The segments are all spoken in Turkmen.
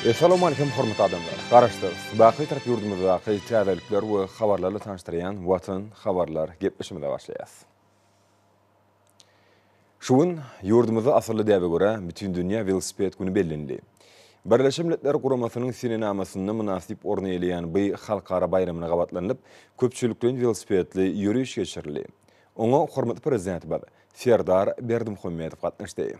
Essalawmalikim hormatly adamlar! Garaşsyz, baky Bitarap ýurdumyzdaky täzelikler we habarlarla tanyşdyrýan Watan habarlar gepleşigimize başlaýas. Şu gün ýurdumyzda asylly däbe görä Bütindünýä welosiped güni bellenildi. Birleşen Milletler Guramasynyň senenamasynda mynasyp orun eýeleýän bu halkara baýramyna gabatlanylyp, köpçülikleýin welosipedli ýöriş geçirildi. Oňa hormatly Prezidentimiz Serdar Berdimuhamedow gatnaşdy.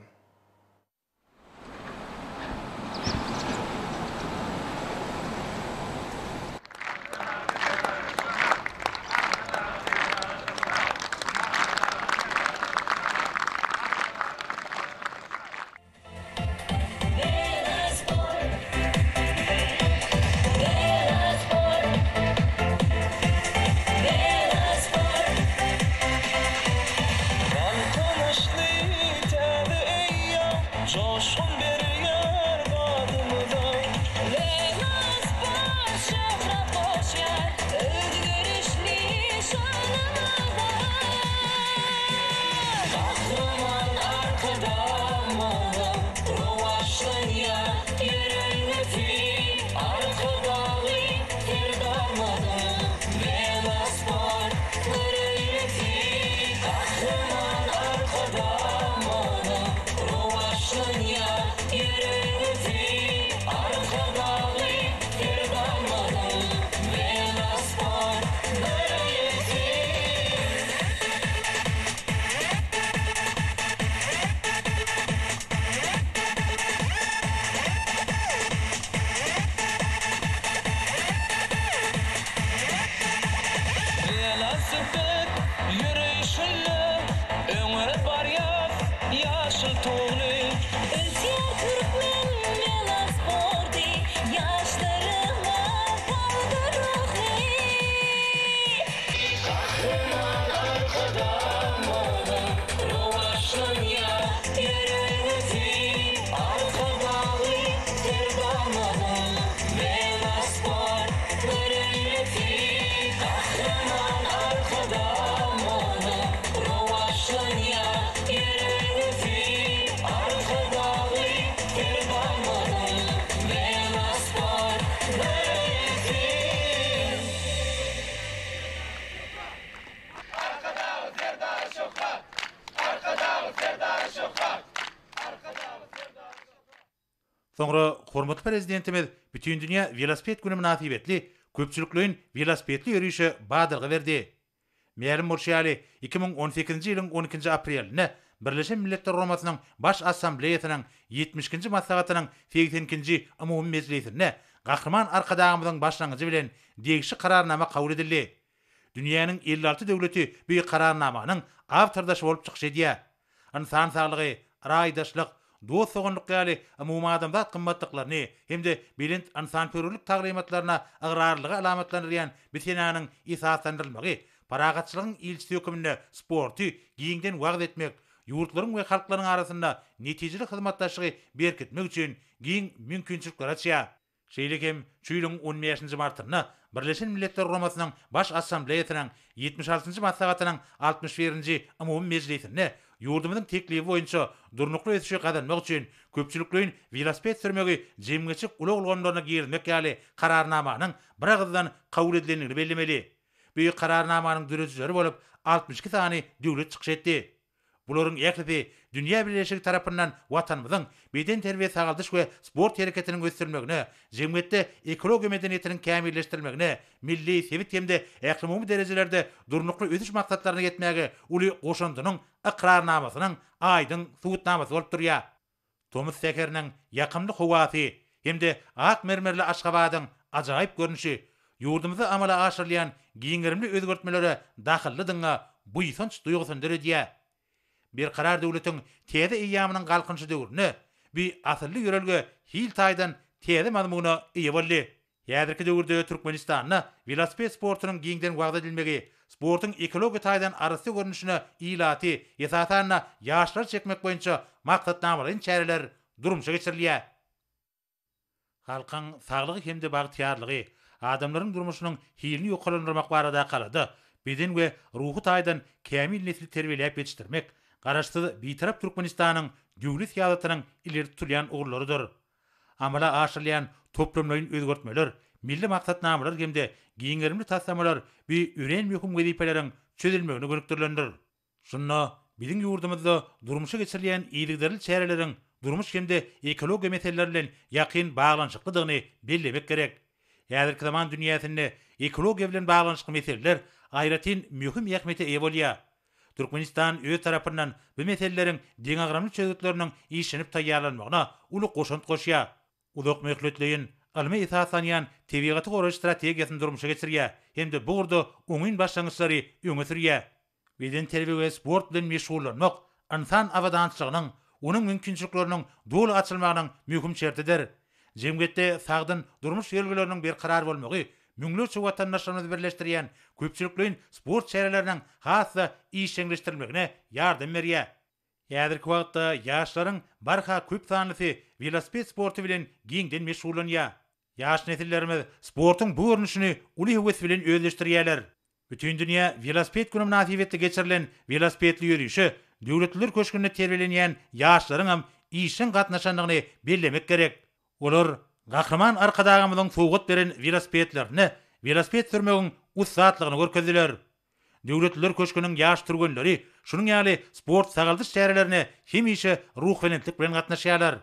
Galkynyşly täze eýýam joşgun berýär badymyza. Welosport şöhrat goşýar özgerişli şanymyza. Gahryman Arkadagymyzyň rowaçlanýar ýörelgesi, Arkadagly Serdarymyzyň welosport göreldesi. Gahryman Arkadagymyzyň rowaçlanýar ýörelgesi, Arkadagly Serdarymyzyň welosport göreldesi. Welosiped ýöreýşinde öňe barýas ýaşyl tugly. Ösýär türkmen welosporty, ýaşlarymyz sagdyn ruhly. Gahryman Arkadagymyzyň rowaçlanýar ýörelgesi, Arkadagly Serdarymyzyň welosport göreldesi. Gahryman Arkadagymyzyň rowaçlanýar ýörelgesi, Arkadagly Serdarymyzyň welosport göreldesi. Soňra hormatly Prezidentimiz Bütindünýä welosiped güni mynasybetli köpçülikleýin welosipedli ýörişe badalga berdi. Mälim bolşy ýaly, 2018-nji ýylyň on ikinji aprelinde Birleşen Milletler Guramasynyň Baş Assambleýasynyň ýetmiş ikinji maslahatynyň segsen ikinji umumy mejlisinde Gahryman Arkadagymyzyň başlangyjy bilen degişli Kararnama kabul edildi. Dünýäniň 56 döwleti bu Kararnamanyň awtordaşy bolup çykyş edýär. Ynsan saglygy, raýdaşlyk, dost-doganlyk ýaly umumadamzat gymmatlyklaryny hem-de belent ynsanperwerlik taglymatlaryna ygrarlylygy alamatlandyrýan bu senäniň esaslandyrylmagy parahatçylygyň ilçisi höküminde sporty giňden wagyz etmek, ýurtlaryň we halklaryň arasynda netijeli hyzmatdaşlygy berkitmek üçin giň mümkinçilikleri açýar. Şeýle hem şu ýylyň on bäşinji martynda Birleşen Milletler Guramasynyň Baş Assambleýasynyň ýetmiş altynjy maslahatynyň altmyş birinji umumy mejlisinde ýurdumyzyň teklibi boýunça durnukly ösüşi gazanmak üçin köpçülikleýin welosiped sürmegi jemgyýetçilik ulag ulgamlaryna girizmek ýaly Kararnamanyň biragyzdan kabul edilendigini bellemeli. Bu Kararnamanyň döredijileri bolup 62 sany döwlet çykyş etdi. Bularyň ählisi dünýä bileleşigi tarapyndan Watanymyzyň bedenterbiýe-sagaldyş we sport hereketiniň ösdürilmegine, jemgyýetde ekologiýa medeniýetiniň kämilleşdirilmegine, milli, sebit hem-de ählumumy derejelerde Durnukly ösüş maksatlaryna ýetmäge uly goşandynyň ykrarnamasynyň aýdyň subutnamasy bolup durýar. Tomus säheriniň ýakymly howasy hem-de ak mermerli Aşgabadyň ajaýyp görnüşi ýurdumyzda amala aşyrylýan giň gerimli özgertmelere dahyllydygyňa buýsanç duýgusyny döredýär. Berkarar döwletiň täze eýýamynyň Galkynyşy döwründe bu asylly ýörelge hil taýdan täze mazmuna eýe boldy. Häzirki döwürde Türkmenistanda welosiped sportunyň giňden wagyz edilmegi, sportuň ekologiýa taýdan arassa görnüşine ilaty, esasan-da, ýaşlary çekmek boýunça maksatnamalaýyn çäreler durmuşa geçirilýär. Halkyň saglygy hem-de bagtyýarlygy, adamlaryň durmuşynyň hilini ýokarlandyrmak baradaky alada, beden we ruhy taýdan kämil nesli terbiýeläp ýetişdirmek Garaşsyz, Bitarap Türkmenistanyň döwlet syýasatynyň ileri tutulýan ugurlarydyr. amala aşyrylýan toplumlaýyn özgertmeler, milli maksatnamalar hem-de giň gerimli taslamalar bu örän möhüm wezipeleriň çözülmegine gönükdirilendir. Şunda biziň ýurdumyzda durmuşa geçirilýän yzygiderli çäreleriň durmuş hem-de ekologiýa meseleleri bilen ýakyn baglanyşyklydygyny bellemek gerek. Häzirki zaman dünýäsinde ekologiýa bilen baglanyşykly meseleler aýratyn möhüm ähmiýete eýe bolýar. Türkmenistan öz tarapyndan bu meseleleriň deňagramly çözgütleriniň işlenip taýýarlanmagyna uly goşant goşýar. Uzak möhletleýin, ylma esaslanýan tebigaty goraýyş strategiýasyny durmuşa geçirýär hem-de bu ugurda oňyn başlangyçlary öňe sürýär. Bedenterbiýe we sport bilen meşgullanmak ynsan abadançylygynyň, onuň mümkinçilikleriniň doly açylmagynyň möhüm şertidir. Jemgyýetde sagdyn durmuş ýörelgeleriniň berkarar bolmagy müňlerçe watandaşlarymyzy birleşdirýän köpçülikleýin sport çäreleriniň has-da işjeňleşdirilmegine ýardam berýär. Häzirki wagtda ýaşlaryň barha köp sanlysy welosiped sporty bilen giňden meşgullanýar. Ýaş nesillerimiz sportuň bu görnüşini uly höwes bilen özleşdirýärler. Bütindünýä welosiped güni mynasybetli geçirilen welosipedli ýörişe Döwletliler köşgünde terbiýelenýän ýaşlaryňam işjeň gatnaşandygyny bellemek gerek. Olar Gahryman Arkadagymyzyň sowgat beren welosipedlerinde welosiped sürmegiň ussatlygyny görkezdiler. Döwletliler köşgüniň ýaş türgenleri şunuň ýaly sport-sagaldyş çärelerine hemişe ruhubelentlik bilen gatnaşýarlar.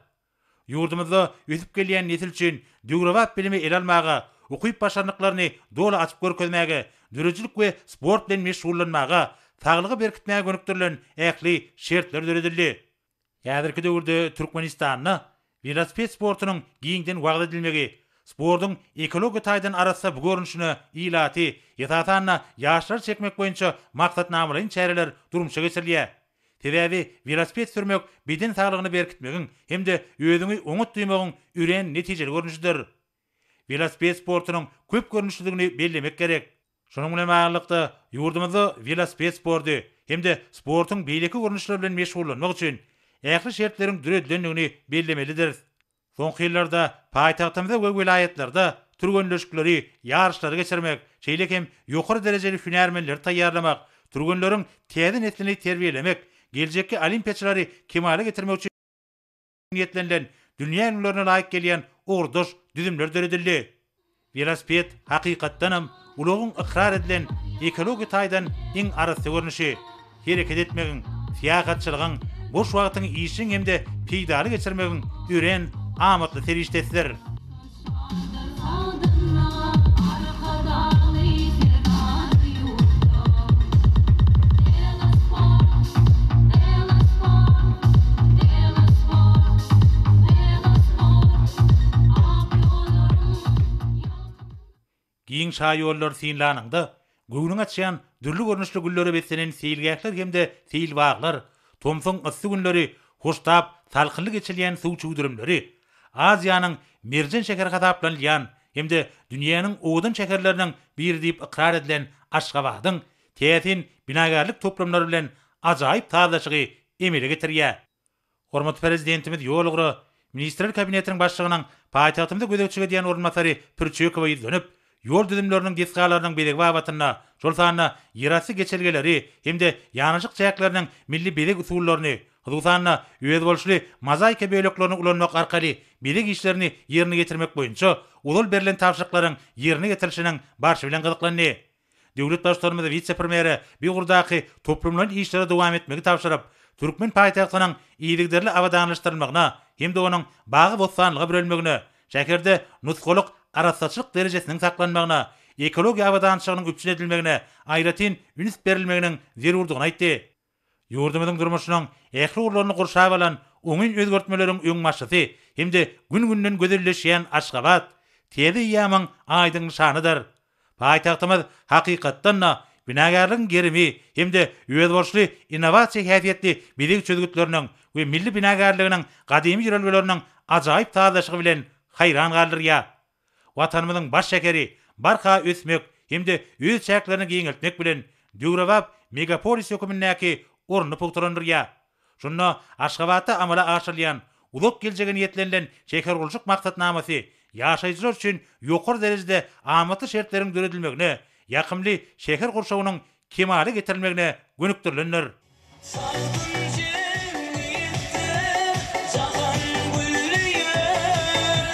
Ýurdumyzda ösüp gelýän nesil üçin döwrebap bilimi ele almaga, ukyp-başarnyklaryny doly açyp görkezmäge, döredijilik we sport bilen meşgullanmaga, saglygy berkitmäge gönükdirilen ähli şertler döredildi. Häzirki döwürde Türkmenistanda welosiped sportunyň giňden wagyz edilmegi, sportuň ekologiýa taýdan arassa bu görnüşine ilaty, esasan-da, ýaşlary çekmek boýunça maksatnamalaýyn çäreler durmuşa geçirilýär. Sebäbi welosiped sürmek beden saglygyny berkitmegiň hem-de özüňi oňat duýmagyň örän netijeli görnüşidir. Welosiped sportunyň köp görnüşlidigini bellemek gerek. Şunuň bilen baglylykda, ýurdumyzda welosiped sporty hem-de sportuň beýleki görnüşleri bilen meşgullanmak üçin ähli şertleriň döredilendigini bellemelidiris. Soňky ýyllarda paýtagtymyzda we welaýatlarda türgenleşikleri, ýaryşlary geçirmek, şeýle hem ýokary derejeli hünärmenleri taýýarlamak, türgenleriň täze neslini terbiýelemek, geljekki olimpiýaçylary kemala getirmek üçin niýetlenilen dünýä ülňülerine laýyk gelýän ugurdaş düzümler döredildi. Welosiped, hakykatdanam, ulagyň ykrar edilen ekologiýa taýdan iň arassa görnüşi. Hereket etmegiň, syýahatçylygyň, boş wagtyňy işjeň hem-de peýdaly geçirmegiň örän amatly serişdesidir. Giň şaýollary synlanyňda, göwnüňi açýan dürli görnüşli güllere beslenen seýilgähler hem-de seýilbaglar, tomsuň yssy günleri hoştap salkynly geçilýän suw çüwdürimleri Aziýanyň merjen şäheri hasaplanylýan hem-de dünýäniň owadan şäherleriniň biri diýip ykrar edilen Aşgabadyň täsin binagärlik toplumlary bilen ajaýyp sazlaşygy emele getirýär. Hormatly Prezidentimiz ýolugra Ministrler Kabinetiniň Başlygynyň paýtagtymyza gözegçilik edýän orunbasary Pürçekowa ýüzlenip, ýol düzümleriniň desgalarynyň bezegi babatynda, şol sanda ýerasty geçelgeleri hem-de ýanaşyk çäkleriniň milli bezeg usullaryny, hususan-da, özboluşly mozaika böleklerini ulanmak arkaly bezeg işlerini ýerine ýetirmek boýunça ozal berlen tabşyryklaryň ýerine ýetirilişiniň barşy bilen gyzyklandy. Döwlet Baştutanymyz wise-premýere bu ugurdaky toplumlaýyn işleri dowam etmegi tabşyryp, türkmen paýtagtynyň yzygiderli abadanlaşdyrylmagyna hem-de onuň bagy-bossanlyga bürelmegine, şäherde nusgalyk arassaçylyk derejesiniň saklanmagyna, ekologiýa abadançylygynyň üpjün edilmegine aýratyn üns berilmeginiň zerurdygyny aýtdy. Ýurdumyzyň durmuşynyň ähli ugurlaryny gurşap alan oňyn özgertmeleriň öňbaşçysy hem-de gün-günden gözelleşýän Aşgabat täze eýýamyň aýdyň nyşanydyr. Paýtagtymyz hakykatdan-da, binagärligiň gerimi hem-de özboluşly innowasiýa häsiýetli bezeg çözgütleriniň we milli binagärliginiň gadymy ýörelgeleriniň ajaýyp sazlaşygy bilen haýran galdyrýar. Watanymyzyň baş şäheri barha ösmek hem-de öz çäklerini giňeltmek bilen, döwrebap megapolis hökümindäki ornuny pugtalandyrýar. Şunda Aşgabatda amala aşyrylýan uzak geljege niýetlenilen şähergurluşyk maksatnamasy ýaşaýjylar üçin ýokary derejede amatly şertleriň döredilmegine, ýakymly şäher gurşawynyň kemala getirilmegine gönükdirilendir. Sagdyn jemgyýetde jahan gülleýär.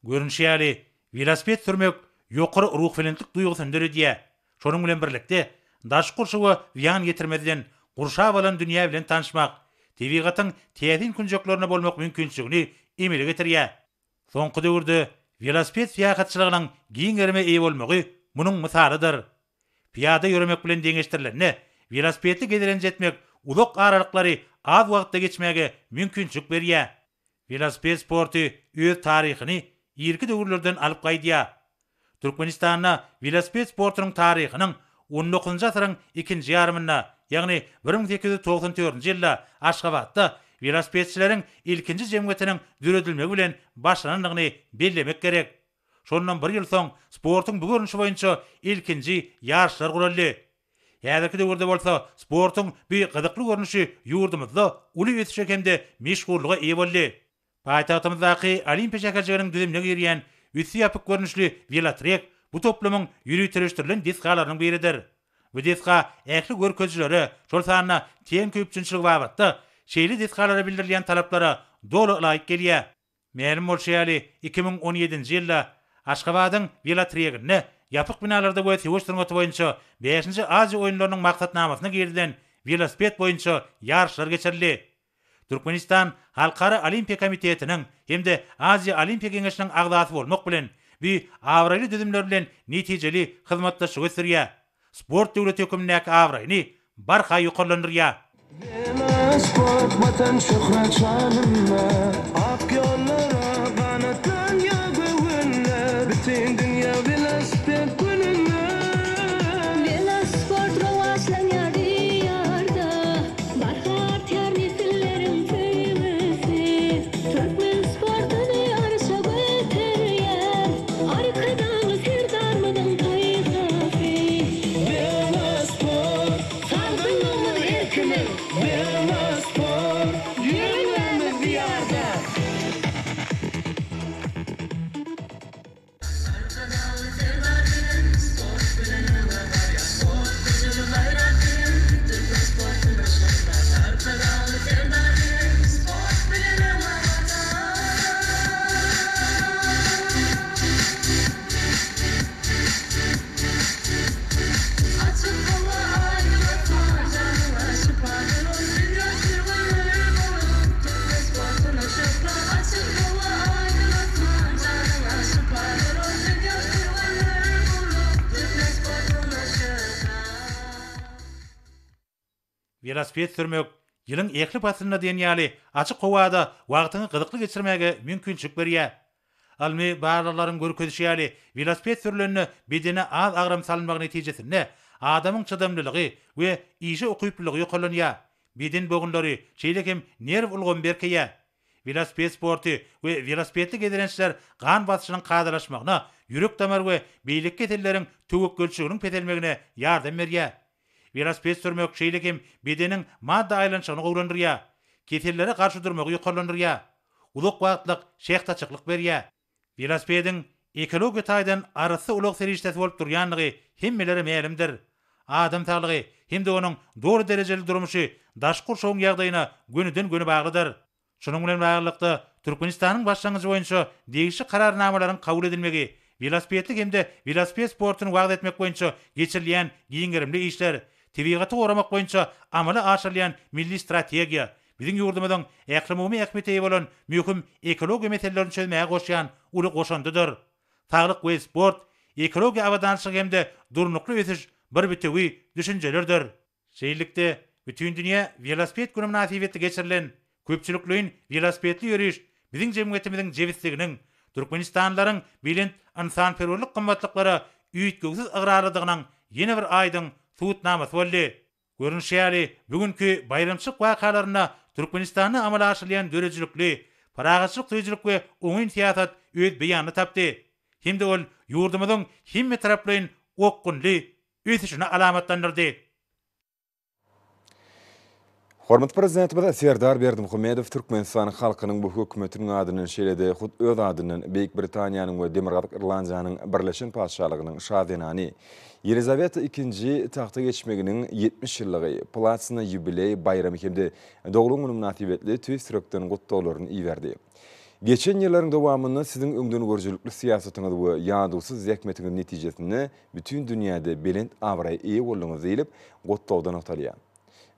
Görnüşi ýaly, welosiped sürmek ýokary ruhubelentlik duýgusyny döredýär. Şonuň bilen birlikde, daşky gurşawa zyýan ýetirmezden, gurşap alan dünýä bilen tanyşmak, tebigatyň täsin künjeklerinde bolmak mümkinçiligini emele getirýär. Soňky döwürde welosiped syýahatçylygynyň giň gerime eýe bolmagy munuň mysalydyr. Pyýada ýöremek bilen deňeşdirilende, welosipedli gezelenç etmek uzak aralyklary az wagtda geçmäge mümkinçilik berýär. Welosiped sporty öz taryhyny irki döwürlerden alyp gaýdýar. Türkmenistanda welosiped sportunyň taryhynyň on dokuzynjy asyryň ikinji ýarymynda, ýagny 1894-nji ýylda Aşgabatda welosipedçileriň ilkinji jemgyýetiniň döredilmegi bilen başlanandygyny bellemek gerek. Şondan bir ýyl soň sportuň bu görnüşi boýunça ilkinji ýaryşlar guraldy. Häzirki döwürde bolsa sportuň bu gyzykly görnüşi ýurdumyzda uly ösüşe hem-de meşhurlyga eýe boldy. Paýtagtymyzdaky Olimpiýa şäherjiginiň düzümine girýän üsti ýapyk görnüşli welotrek bu toplumyň ýöriteleşdirilen desgalarynyň biridir. Bu desga ähli görkezijilere, şol sanda tehniki üpjünçiligi babatda şeýle desgalara bildirilýän talaplara doly ylaýyk gelýär. Mälim bolşy ýaly, 2017-nji ýylda Aşgabadyň welotreginde ýapyk binalarda we söweş sungaty boýunça bäşinji Aziýa oýunlarynyň maksatnamasyna girizilen welosiped boýunça ýaryşlar geçirildi. Türkmenistan Halkara Olimpiýa komitetiniň hem-de Aziýa Olimpiýa Geňeşiniň agzasy bolmak bilen, bu abraýly düzümler bilen netijeli hyzmatdaşlygy ösdürýär, sport döwleti hökümindäki abraýyny barha ýokarlandyrýar. Welosport Watan şöhrat şanynda, Ak ýollara ganatlanýar göwünler, Bütin dünýä welosiped gününde. Welosport rowaçlanýar diýarda, Barha artýar nesilleriň söýgüsi, Türkmen sportuny arşa göterýär, Arkadagly Serdarymyzyň paýhasy. Welosport! Sagdynlygymyz erkimiz! Welosport! Ýörelgämiz Diýarda! Arkadagly Serdar bilen sport bilen öňe barýar Sport güjüni gaýrat bilen türkmen sportuna şöhrat Arkadagly Serdar bilen sport bilen öňe barýar. Açyk howa aýdyň asman janyňa şypadyr ol Dünýä türgenleri bolup türkmen sportuna şöhrat Açyk howa aýdyň asman janyňa şypadyr ol Dünýä türgenleri bolup türkmen sportuna şöhrat. Welosiped sürmek, ýylyň ähli paslynda diýen ýaly açyk howada wagtyňy gyzykly geçirmäge mümkinçilik berýär. Ylmy barlaglaryň görkezişi ýaly, welosiped sürlende bedene az agram salynmagy netijesinde adamyň çydamlylygy we işe ukyplylygy ýokarlanýar, beden bogunlary, şeýle hem nerw ulgamy berkeýär. Welosiped sporty we welosipedli gezelençler gan basyşynyň kadalaşmagyna, ýürek-damar we beýleki keselleriň töwekgelçiliginiň peselmegine ýardam berýär. Welosiped sürmek şeýle hem bedeniň madda aýlanyşygyny gowulandyrýar, kesellere garşy durmagy ýokarlandyrýar, uzak wagtlyk şähdaçyklyk berýär. Welosipediň ekologiýa taýdan arassa ulag serişdesi bolup durýandygy hemmelere mälimdir. Adam saglygy hem-de onuň doly derejeli durmuşy daşky gurşawyň ýagdaýyna gönüden-göni baglydyr. Şunuň bilen baglylykda, Türkmenistanyň başlangyjy boýunça degişli Kararnamalaryň kabul edilmegi, welosipedli hem-de welosiped sportuny wagyz etmek boýunça geçirilýän giň gerimli işler, tebigaty goramak boýunça amala aşyrylýan milli strategiýa biziň ýurdumyzyň ählumumy ähmiýete eýe bolan möhüm ekologiýa meselelerini çözmäge goşýan uly goşandydyr. Saglyk we sport, ekologiýa abadançylygy hem-de durnukly ösüş bir bitewi düşünjelerdir. Şeýlelikde, Bütindünýä welosiped güni mynasybetli geçirilen köpçülikleýin welosipedli ýöriş biziň jemgyýetimiziň jebisliginiň, türkmenistanlylaryň belent ynsanperwerlik gymmatlyklara üýtgewsiz ygrarlydygynyň ýene bir aýdyň subutnamasy boldy. Görnüşi ýaly, bu günki baýramçylyk wakalarynda Türkmenistanda amala aşyrylýan döredijilikli, parahatçylyk söýüjilik we oňyn syýasat öz beýanyny tapdy hem-de ol ýurdumyzyň hemmetaraplaýyn okgunly ösüşini alamatlandyrdy. Hormatly Prezidentimiz Serdar Berdimuhamedow Türkmenistan halkynyň we Hökümetiniň adyndan, şeýle-de hut öz adyndan Beýik Britaniýanyň we Demirgazyk Irlandiýanyň Birleşen Patyşalygynyň Şa zenany Ýelizaweta II tagta geçmeginiň 70 ýyllygy, platina ýubileý baýramy hem-de doglan güni mynasybetli tüýs ýürekden gutlaglaryny iberdi. Geçen ýyllaryň dowamynda siziň öňdengörüjilikli syýasatyňyz we ýadawsyz zähmetiňiz netijesinde bütin dünýäde belent abraýa eýe bolduňyz diýlip, gutlagda nygtalýar.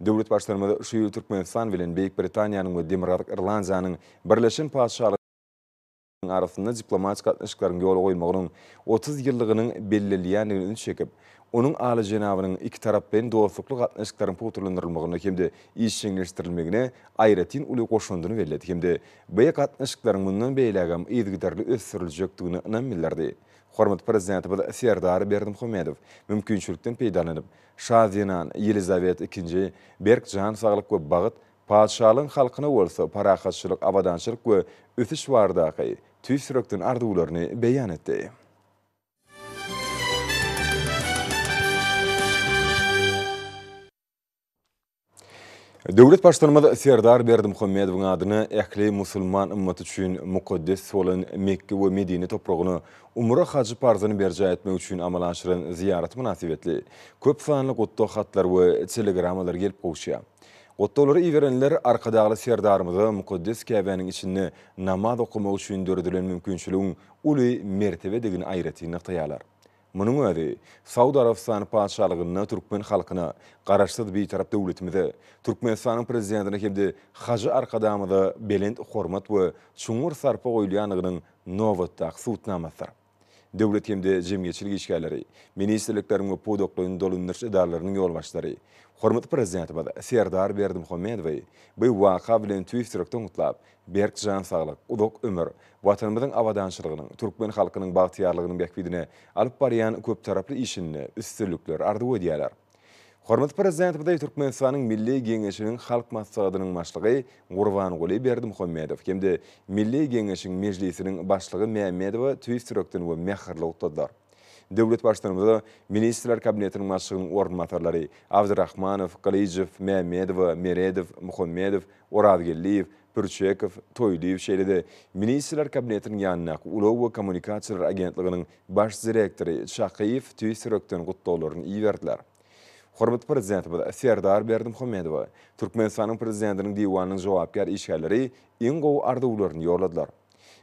Döwlet Baştutanymyz şu ýyl Türkmenistan bilen Beýik Britaniýanyň we Demirgazyk Irlandiýanyň Birleşen Patyşalygynyň arasynda diplomatik gatnaşyklaryň ýola goýulmagynyň 30 ýyllygynyň bellenilýändigine üns çekip, onuň alyjenabynyň ikitaraplaýyn dostlukly gatnaşyklaryň pugtalandyrylmagyna hem-de işjeňleşdirilmegine aýratyn uly goşandyny belledi hem-de bu gatnaşyklaryň mundan beýlägem yzygiderli ösdüriljekdigine ynam bildirdi. Hormatly Prezidentimiz Serdar Berdimuhamedow mümkinçilikden peýdalanyp, Şa zenan Ýelizawet ikinji berk jan saglyk we bagt, patyşalygyň halkyna bolsa parahatçylyk, abadançylyk we ösüş baradaky tüýs ýürekden arzuwlaryny beýan etdi. Döwlet Baştutanymyz Serdar Berdimuhamedowyň adyna ähli musulman ymmaty üçin mukaddes bolan Mekge we Medine topragyna umra hajy parzyny berjaý etmek üçin amala aşyran zyýaraty mynasybetli köp sanly gutlag hatlar we telegrammalar gelip gowuşýar. Gutlaglary iberenler Arkadagly Serdarymyza mukaddes Käbäniň içinde namaz okamak üçin döredilen mümkinçiligiň uly mertebedigini aýratyn nygtaýarlar. Munuň özi Saud Arabystany Patyşalygynda türkmen halkyna, Garaşsyz Bitarap döwletimize, Türkmenistanyň Prezidentine hem-de Hajy Arkadagymyza belent hormat we çuňňur sarpa goýulýandygynyň nobatdaky subutnamasydyr. Döwlet hem-de jemgyýetçilik işgärleri, ministrlikleriň we pudaklaýyn dolandyryş edaralarynyň ýolbaşçylary hormatly Prezidentimiz Serdar Berdimuhamedowy bu waka bilen tüýs ýürekden gutlap, berk jan saglyk, uzak ömür, Watanymyzyň abadançylygynyň, türkmen halkynyň bagtyýarlygynyň bähbidine alyp barýan köptaraply işinde üstünlikler arzuw edýärler. Hormatly Prezidentimize Türkmenistanyň Milli Geňeşiniň Halk Maslahatynyň Başlygy Gurbanguly Berdimuhamedow hem-de Milli Geňeşiň Mejlisiniň Başlygy Mämmedowa tüýs ýürekden we mähirli gutladylar. Döwlet Baştutanymyza Ministrler Kabinetiniň Başlygynyň orunbasarlary Abdyrahmanow, Gylyjow, Mämmedowa, Meredow, Muhammedow, Orazgeldiýew, Pürçekow, Toýlyýew şeýle-de Ministrler Kabinetiniň ýanyndaky Ulag we kommunikasiýalar agentliginiň baş direktory Çakyýew tüýs ýürekden gutlaglaryny iberdiler. Hormatly Prezidentimiz Serdar Berdimuhamedowa Türkmenistanyň Prezidentiniň Diwanynyň jogapkär işgärleri iň gowy arzuwlaryny ýolladylar.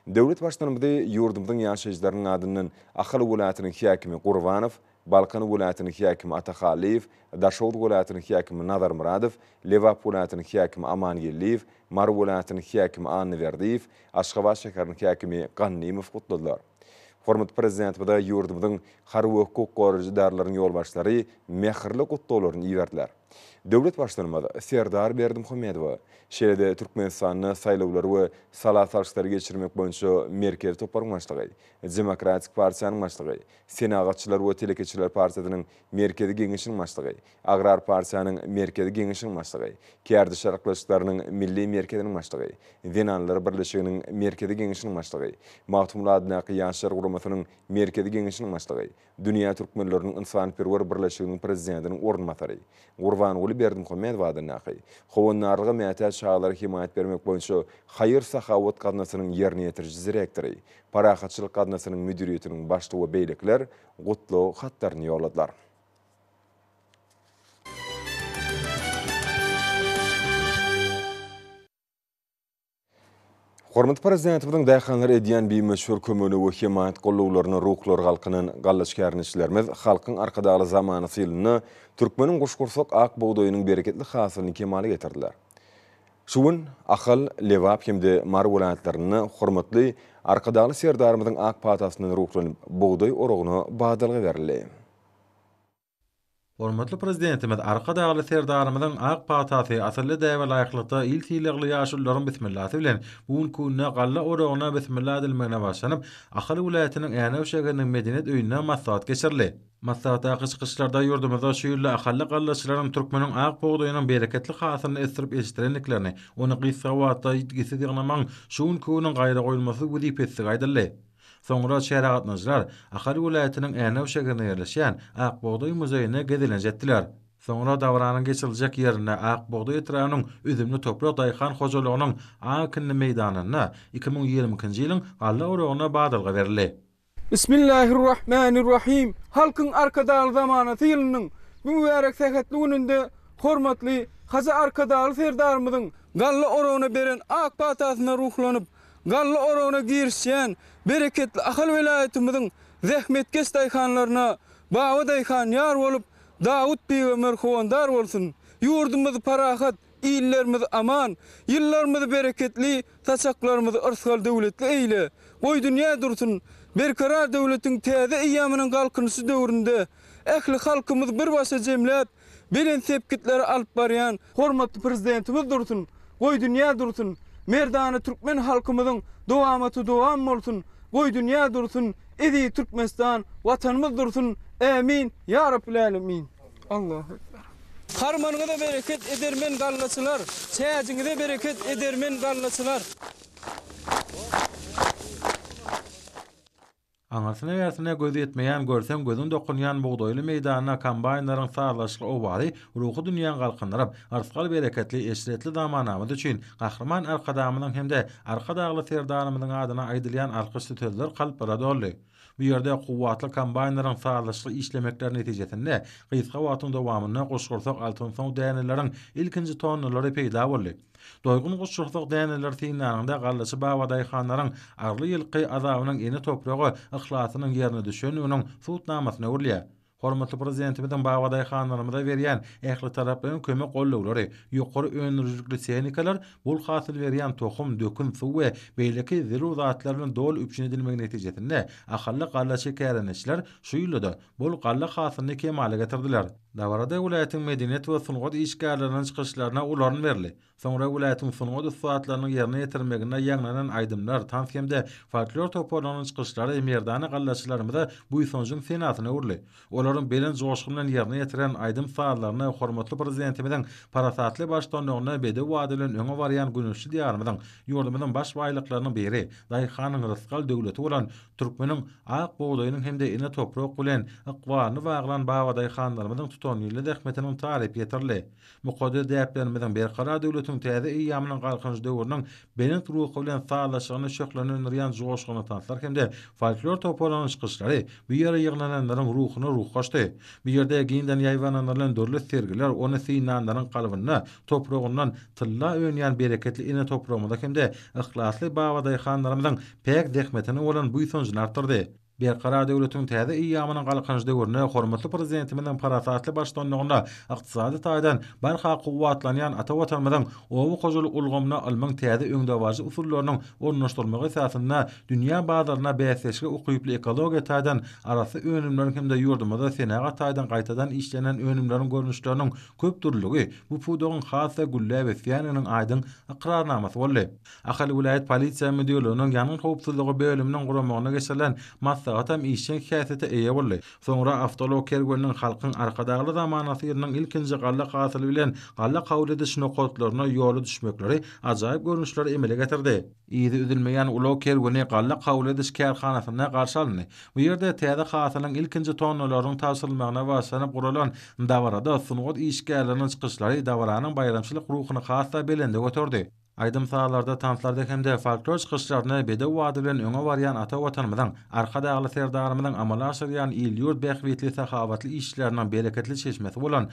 Döwlet Baştutanymyzy ýurdumyzyň ýaşaýjylarynyň adyndan Ahal welaýatynyň häkimi Gurbanow, Balkan welaýatynyň häkimi Ata Hallyýew, Daşoguz welaýatynyň häkimi Nazarmyradow, Lebap welaýatynyň häkimi Amangeldiýew, Mary welaýatynyň häkimi Annaberdiýew, Aşgabat şäheriniň häkimi Gannymow gutladylar. Hormatly Prezidentimize ýurdumyzyň harby we hukuk goraýjy edaralarynyň ýolbaşçylary mähirli gutlaglaryny iberdiler. Döwlet Baştutanymyz Serdar Berdimuhamedowa, şeýle-de Türkmenistanda saýlawlary we sala salşyklary geçirmek boýunça Merkezi toparyň başlygy, Demokratik partiýanyň başlygy, Senagatçylar we telekeçiler partiýasynyň Merkezi Geňeşiniň başlygy, Agrar partiýanyň Merkezi Geňeşiniň başlygy, Kärdeşler arkalaşyklarynyň Milli merkeziniň başlygy, Zenanlar birleşiginiň Merkezi Geňeşiniň başlygy, Magtymguly adyndaky Ýaşlar guramasynyň Merkezi Geňeşiniň başlygy, Dünýä türkmenleriniň ynsanperwer birleşiginiň prezidentiniň orunbasary, Gurbanguly Berdimuhamedow adyndaky Howandarlyga mätäç çagalara hemaýat bermek boýunça haýyr-sahawat gaznasynyň ýerine ýetiriji direktory, Parahatçylyk gaznasynyň müdiriýetiniň başlygy we beýlekiler gutlag hatlaryny ýolladylar. Hormatly Prezidentimiziň daýhanlara edýän bimöçber kömegine we hemaýat gollawlaryna ruhlary galkynan gallaç kärendeçilerimiz Halkyň Arkadagly zamanasy ýylynda türkmeniň guşgursak ak bugdaýynyň bereketli hasylyny kemala getirdiler. Şu gün Ahal, Lebap hem-de Mary welaýatlarynda hormatly Arkadagly Serdarymyzyň ak patasyndan ruhlanyp, bugdaý oragyna badalga berildi. Hormatly Prezidentimiz Arkadagly Serdarymyzyň ak patasy asylly däbe laýyklykda il sylagly ýaşulularyň bismillasy bilen bu günki günde galla oragyna bismilla edilmegine başlanyp, Ahal welaýatynyň Änew şäheriniň Medeniýet öýünde maslahat geçirildi. Maslahatdaky çykyşlarda ýurdumyzda şu ýylda ahally gallaçylaryň türkmeniň ak bugdaýynyň bereketli hasylyny ösdürip ýetişdirendiklerini, ony gysga wagtda ýitgisiz ýygnamagyň şu günki günüň gaýragoýulmasyz wezipesидigi aýdyldy. Soňra çärä gatnaşyjylar Ahal welaýatynyň Änew şäherinde ýerleşýän Ak bugdaý muzeýine gezelenç etdiler. Soňra dabaranyň geçiriljek ýerinde Ak bugdaý etrabynyň Üzümli toprak daýhan hojalygynyň ak ekinli meýdanynda 2022-nji ýylyň galla oragyna badalga berildi. Bismillahirrahmanirrahim. Halkyň Arkadagly zamanasy ýylynyň bu mübärek sähetli gününde hormatly Hajy Arkadagly Serdarymyzyň galla oragyna beren ak patasyna ruhlanyp, galla oragyna girişýän bereketli Ahal welaýatymyzyň zähmetkeş daýhanlaryna Baba daýhan ýar bolup, Dawut pygamber howandar bolsun! Ýurdumyz parahat, illerimiz aman, ýyllarymyzy bereketli, saçaklarymyzy yrsgal-döwletli eýle! Goý dünýä dursun! Berkarar döwletiň täze eýýamynyň Galkynyşy döwründe ähli halkymyzy bir başa jemläp, belent sepgitlere alyp barýan hormatly Prezidentimiz dursun! Goý dünýä dursun! Merdana türkmen halkymyzyň dowamaty dowam bolsun! Goý dünýä dursun! Eziz Türkmenistan Watanymyz dursun! Ämin! Ýa Rabbil Älemin! Allahu Ekber! Harmanyňyza bereket edermen gallaçylar, çäjiňize bereket edermen gallaçylar! Aňyrsyna-bärsine göz ýetmeýän, görseň gözüň dokunýan bugdaýly meýdanda kombaýnlaryň sazlaşykly owazy ruhy dünýäňi galkyndyryp, yrsgal-bereketli, eşretli zamanamyz üçin Gahryman Arkadagymyzyň hem-de Arkadagly Serdarymyzyň adyna aýdylýan alkyşly sözler kalplara doldy. Bu ýerde kuwwatly kombaýnlaryň sazlaşykly işlemekleri netijesinde gysga wagtyň dowamynda guşgursak altynsow däneleriň ilkinji tonnalary peýda boldy. Doýgun guşgursak däneleri synlanyňda gallaçy babadaýhanlaryň arly ýylky azabynyň ene topraga yhlasynyň ýerine düşendiginiň subutnamasyna öwrülýär. Hormatly Prezidentimiziň babadaýhanlarymyza berýän ählitaraplaýyn kömek-gollawlary, ýokary öndürijilikli tehnikalar, bol hasyl berýän tohum, dökün, suw we beýleki zerur zatlar bilen doly üpjün edilmegi netijesinde ahally gallaçy kärendeçiler şu ýylda-da bol galla hasylyny kemala getirdiler. Dabarada welaýatyň medeniýet we sungat işgärleriniň çykyşlaryna uly orun berildi. Soňra welaýatyň sungat ussatlarynyň ýerine ýetirmeginde ýaňlanan aýdymlar, tans hem-de folklor toparlarynyň çykyşlary merdana gallaçylarymyza buýsanjyň senasyna öwrüldi. Olaryň belent joşgun bilen ýerine ýetiren aýdym-sazlaryna hormatly Prezidentimiziň parasatly baştutanlygynda bedew bady bilen öňe barýan güneşli Diýarymyzyň, ýurdumyzyň baş baýlyklarynyň biri, daýhanyň rysgal döwleti bolan türkmeniň ak bugdaýynyň hem-de ene toprak bilen ykbalyny baglan babadaýhanlarymyzyň tutanýerli zähmetiniň tarypy ýetirildi. Mukaddes däplerimiziň, Berkarar döwletiň täze eýýamynyň Galkynyş döwrüniň belent ruhy bilen sazlaşygyny şöhlenendirýän joşgunly tanslar hem-de folklor toparlarynyň çykyşlary bu ýere ýygnananlaryň ruhuna ruh goşdy. Bu ýerde giňden ýaýbaňlandyrylan dürli sergiler ony synlanlaryň kalbynda topragyndan tylla önýän bereketli ene topragymyza hem-de yhlasly babadaýhanlarymyzyň päk zähmetine bolan buýsanjyny artdyrdy. Berkarar döwletiň täze eýýamynyň Galkynyş döwründe hormatly Prezidentimiziň parasatly baştutanlygynda ykdysady taýdan barha kuwwatlanýan ata Watanymyzyň oba hojalyk ulgamyna ylmyň täze öňdebaryjy usullarynyň ornaşdyrylmagy esasynda dünýä bazaryna bäsdeşlige ukyply ekologiýa taýdan arassa önümleriň hem-de ýurdumyzda senagat taýdan gaýtadan işlenen önümleriň görnüşleriniň köpdürlüligi bu pudagyň has-da gülläp ösýändiginiň aýdyň ykrarnamasy boldy. Ahal welaýat polisiýa müdirliginiň ýangyn howpsuzlygy bölüminiň guramagynda geçirilen maslahat hem işjeň häsiýete eýe boldy. Soňra awtoulag kerweniniň Halkyň Arkadagly zamanasy ýylynyň ilkinji galla hasyly bilen galla kabul ediş nokatlaryna ýola düşmekleri ajaýyp görnüşleri emele getirdi. Yzy üzülmeýän ulag kerweni galla kabul ediş kärhanasynda garşy alyndy. Bu ýerde täze hasylyň ilkinji tonnalarynyň tabşyrylmagyna bagyşlanyp guralan dabarada sungat işgärleriniň çykyşlary dabaranyň baýramçylyk ruhuny has-da belende göterdi. Aýdym-sazlarda, tanslarda hem-de folklor çykyşlarynda bedew bady bilen öňe barýan ata Watanymyzyň, Arkadagly Serdarymyzyň amala aşyrýan il-ýurt bähbitli sahawatly işleriniň bereketli çeşmesi bolan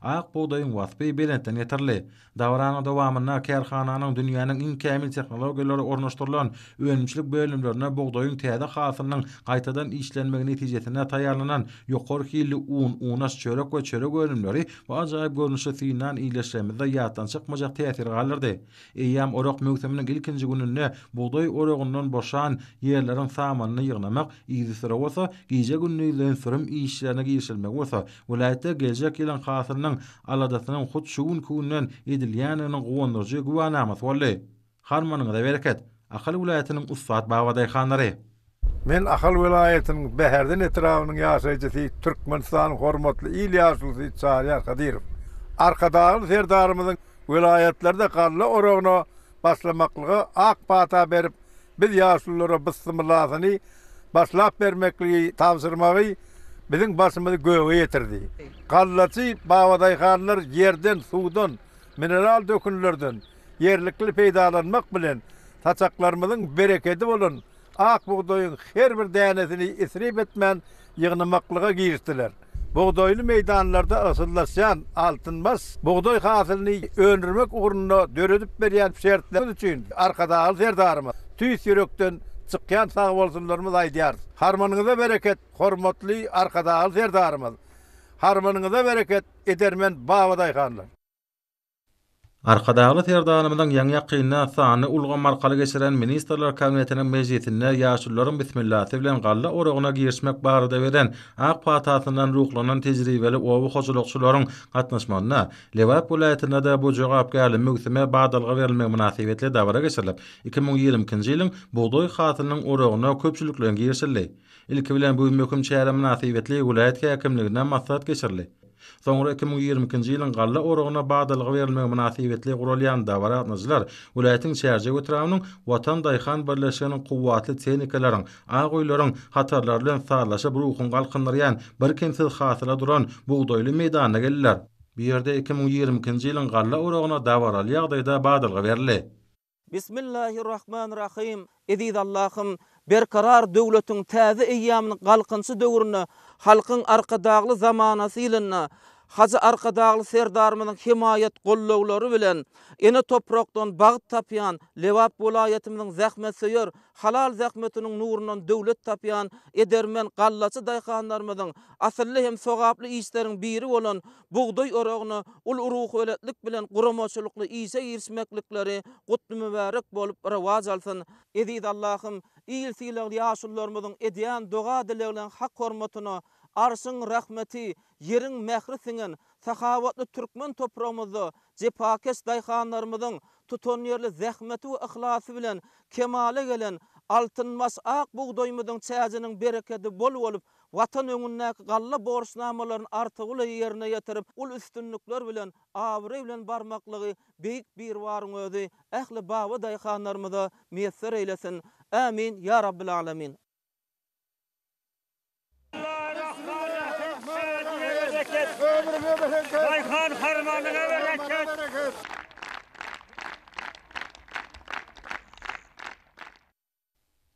ak bugdaýyň waspy belentden ýetirildi. Dabaranyň dowamynda kärhananyň dünýäniň iň kämil tehnologiýalary ornaşdyrylan önümçilik bölümlerinde bugdaýyň täze hasylynyň gaýtadan işlenmegi netijesinde taýýarlanan ýokary hilli un, unaş, çörek we çörek önümleri Bu ajaýyp görnüşi synlan ildeşlerimizde ýatdan çykmajak täsir galdyrdy. Eýýäm orak möwsüminiň ilkinji gününde bugdaý oragyndan boşan ýerleriň samanyny ýygnamak, yzysüre bolsa gije-gündizleýin sürüm işlerine girişilmegi bolsa, welaýatda geljek ýylyň hasylynyň aladasynyň hut şu günki günden edilýändiginiň guwandyryjy güwänamasy boldy. Harmanyňyza bereket, Ahal welaýatynyň ussat babadaýhanlary! Men Ahal welaýatynyň Bäherden etrabynyň ýaşaýjysy, Türkmenistanyň hormatly il ýaşulusy Çaryýar Kadyrow. Arkadagly Serdarymyzyň welaýatlarda galla oragyna başlamaklyga ak pata berip, biz ýaşululara bysmyllasyny başlap bermekligi tabşyrmagy biziň başymyzy göge ýetirdi. Gallaçy babadaýhanlar ýerden, suwdan, mineral dökünlerden, ýerlikli peýdalanmak bilen, saçaklarymyzyň berekedi bolan ak bugdaýyň her bir dänesini isrip etmän ýygnamaklyga girişdiler. Bugdaýly meýdanlarda ygşyllaşýan altynbaş bugdaý hasylyny öndürmek ugrunda döredip berýän şertleri üçin Arkadagly Serdarymyz tüýs ýürekden çykýan sagbolsunlarymyzy aýdýarys. Harmanyňyza bereket, hormatly Arkadagly Serdarymyz! Harmanyňyza bereket, edermen babadaýhanlar! Arkadagly Serdarymyzyň ýaňy-ýakynda sanly ulgam arkaly geçiren Ministrler Kabinetiniň mejlisinde ýaşulularyň bismillasy bilen galla oragyna girişmek barada beren ak patasyndan ruhlanan tejribeli oba hojalykçylaryň gatnaşmagynda Lebap welaýatynda-da bu jogapkärli möwsüme badalga berilmegi mynasybetli dabara geçirilip, 2022-nji ýylyň bugdaý hasylynyň oragyna köpçülikleýin girişildi. Ilki bilen bu möhüm çäre mynasybetli welaýat häkimliginde maslahat geçirildi. Soňra 2022-nji ýylyň galla oragyna badalga berilmegi mynasybetli guralýan dabara gatnaşyjylar welaýatyň Çärjew etrabynyň Watan daýhan birleşiginiň kuwwatly tehnikalaryň, ak öýleriň hatarlary bilen sazlaşyp ruhuňy galkyndyrýan birkemsiz hasyla duran bugdaýly meýdanyna geldiler. Bu ýerde 2022-nji ýylyň galla oragyna dabaraly ýagdaýda badalga berildi. Bismillahirrahmanirrahim Eziz Allahym Berkarar döwletiň täze eýýamynyň Galkynyşy döwründe Halkyň Arkadagly zamanasy ýylynda Hajy Arkadagly Serdarymyzyň hemaýat gollawlary bilen ene toprakdan bagt tapýan Lebap welaýatymyzyň zähmetsöýer halal zähmetiniň nurundan döwlet tapýan edermen gallaçy daýhanlarymyzyň asylly hem sogaply işleriň biri bolan bugdaý oragyna uly ruhubelentlik bilen guramaçylykly işe girişmeklikleri gutly-mübärek bolup rowaç alsyn. Eziz Allahym, il sylagly ýaşulularymyzyň edýän doga-dilegleň hak hormatyna Arşyň rahmeti, ýeriň mähri siňen sahawatly türkmen topragymyzda jepakeş daýhanlarymyzyň tutanýerli zähmeti we yhlasy bilen kemala gelen altynbaş ak bugdaýymyzyň çäjiniň berekedi bol bolup, Watan öňündäki galla borçnamalaryny artygy ýerine ýetirip, uly üstünlikler bilen, abraý bilen barmaklygy Beýik Biribaryň özi ähli baba daýhanlarymyza miýesser eýlesin. Ämin, ýa Rabbil Alemin. Daýhan harmanyňa bereket!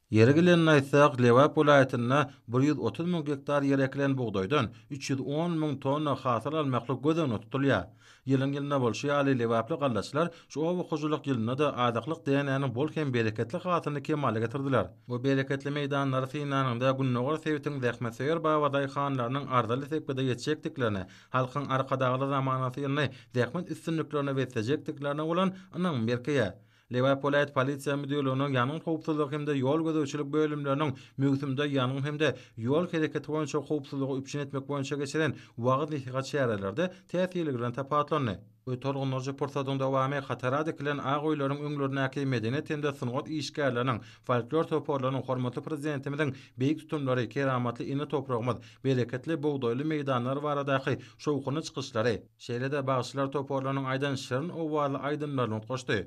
Ýeri gelende aýtsak, Lebap welaýatynda 130 müň gektar ýere ekilen bugdaýdan 310 müň tonna hasyl almaklyk göz öňünde tutulýar. Ýylyň-ýylyna bolşy ýaly, lebaply gallaçylar şu oba hojalyk ýylynda-da azyklyk dänäniň bol hem bereketli hasylyny kemala getirdiler. Bu bereketli meýdanlary synlanyňda, gündogar sebitiň zähmetsöýer babadaýhanlarynyň arzyly sepgide ýetjekdiklerine, Halkyň Arkadagly zamanasy ýylyny zähmet üstünliklerine beslejekdiklerine bolan ynamym berkeýär. Lebap welaýat polisiýa müdirliginiň ýangyn howpsuzlygy hem-de ýol gözegçilik bölümleriniň möwsümde ýangyn hem-de ýol hereketi boýunça howpsuzlygy üpjün etmek boýunça geçiren wagyz-nesihat çäreleri-de täsirligi bilen tapawutlandy. Bu tolgundyryjy pursatyň dowamy hatara dikilen ak öýleriň öňlerindäki medeniýet hem-de sungat işgärleriniň, folklor toparlarynyň hormatly Prezidentimiziň beýik tutumlary, keramatly ene topragymyz, bereketli bugdaýly meýdanlar baradaky şowhunly çykyşlary, Şeýle-de bagşylar toparlarynyň aýdan şirin owazly aýdymlaryny utgaşdy.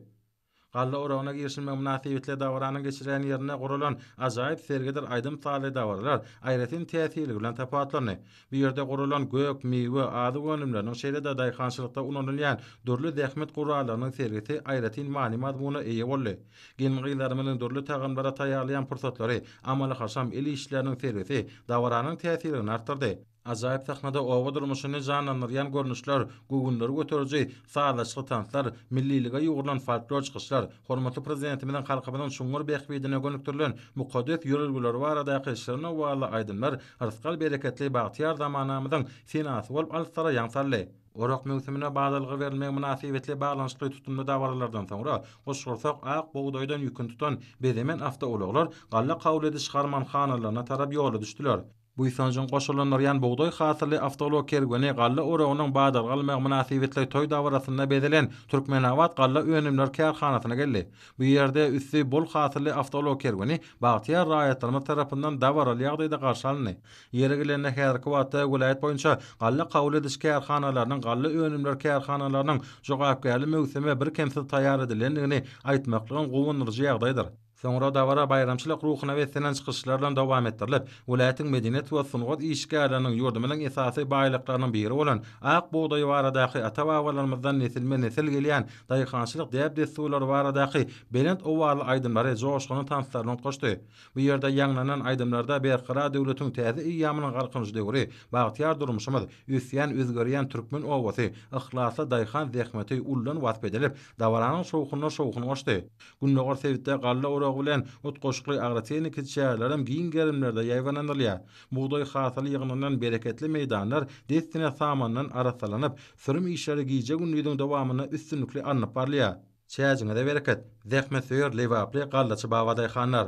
Galla oragyna girişilmegi mynasybetli dabaranyň geçirilýän ýerinde guralan ajaýyp sergidir aýdym-sazly dabaralar aýratyn täsirligi bilen tapawutlandy. Bu ýerde guralan gök, miwe, azyk önümleriniň, şeýle-de daýhançylykda ulanylýan dürli zähmet gurallarynyň sergisi aýratyn many-mazmuna eýe boldy. Gelin-gyzlarymyzyň dürli tagamlary taýýarlaýan pursatlary, amaly-haşam el işleriniň sergisi dabaranyň täsirligini artdyrdy. Ajaýyp sahnada oba durmuşyny janlandyrýan görnüşler, göwünleri göteriji sazlaşykly tanslar, millilige ýugrulan folklor çykyşlar, hormatly Prezidentimiziň halkymyzyň çuňňur bähbidine gönükdirilen mukaddes ýörelgeleri baradaky şirin owazly aýdymlar rysgal-bereketli bagtyýar zamanamyzyň senasy bolup alyslara ýaň saldy. Orak möwsümine badalga berilmegi mynasybetli baglanyşykly tutumly dabaralardan soňra, guşgursak ak bugdaýdan ýüküni tutan bezemen awtoulaglar galla kabul ediş harmanhanalaryna tarap ýola düşdüler. Buýsanjyň goşalandyrýan bugdaý hasylly awtoulag kerweni galla oragynyň badalga almagy mynasybetli toý dabarasynda bezelen Türkmenabat galla önümleri kärhanasyna geldi. Bu ýerde üsti bol hasylly awtoulag kerweni bagtyýar raýatlarymyz tarapyndan dabaraly ýagdaýda garşy alyndy. Ýeri gelende, häzirki wagtda welaýat boýunça galla kabul ediş kärhanalarynyň galla önümleri kärhanalarynyň jogapkärli möwsüme birkemsiz taýýar edilendigini aýtmaklygyň guwandyryjy ýagdaýdyr. Soňra dabara baýramçylyk ruhuna beslenen çykyşlar bilen dowam etdirilip, welaýatyň medeniýet we sungat işgärleriniň ýurdumyzyň esasy baýlyklarynyň biri bolan ak bugdaý baradaky ata-babalarymyzdan nesilme-nesil gelýän daýhançylyk däp-dessurlary baradaky belent owazly aýdymlary joşgunly tanslar bilen utgaşdy. Bu ýerde ýaňlanan aýdymlarda Berkarar döwletiň täze eýýamynyň Galkynyş döwri, bagtyýar durmuşymyz, ösýän, özgerýän türkmen obasy, yhlasly daýhan zähmeti ullan wasp edilip, dabaranyň şowhunyna şowhun goşdy. Gündogar sebitde galla oragy bilen utgaşykly agrotehniki çäreler hem giň gerimlerde ýaýbaňlandyrylýar. Bugdaý hasyly ýygnalan bereketli meýdanlar dessine samandan arassalanyp, sürüm işleri gije-gündiziň dowamynda üstünlikli alnyp barylýar. Çäjiňize bereket, zähmetsöýer lebaply gallaçy babadaýhanlar!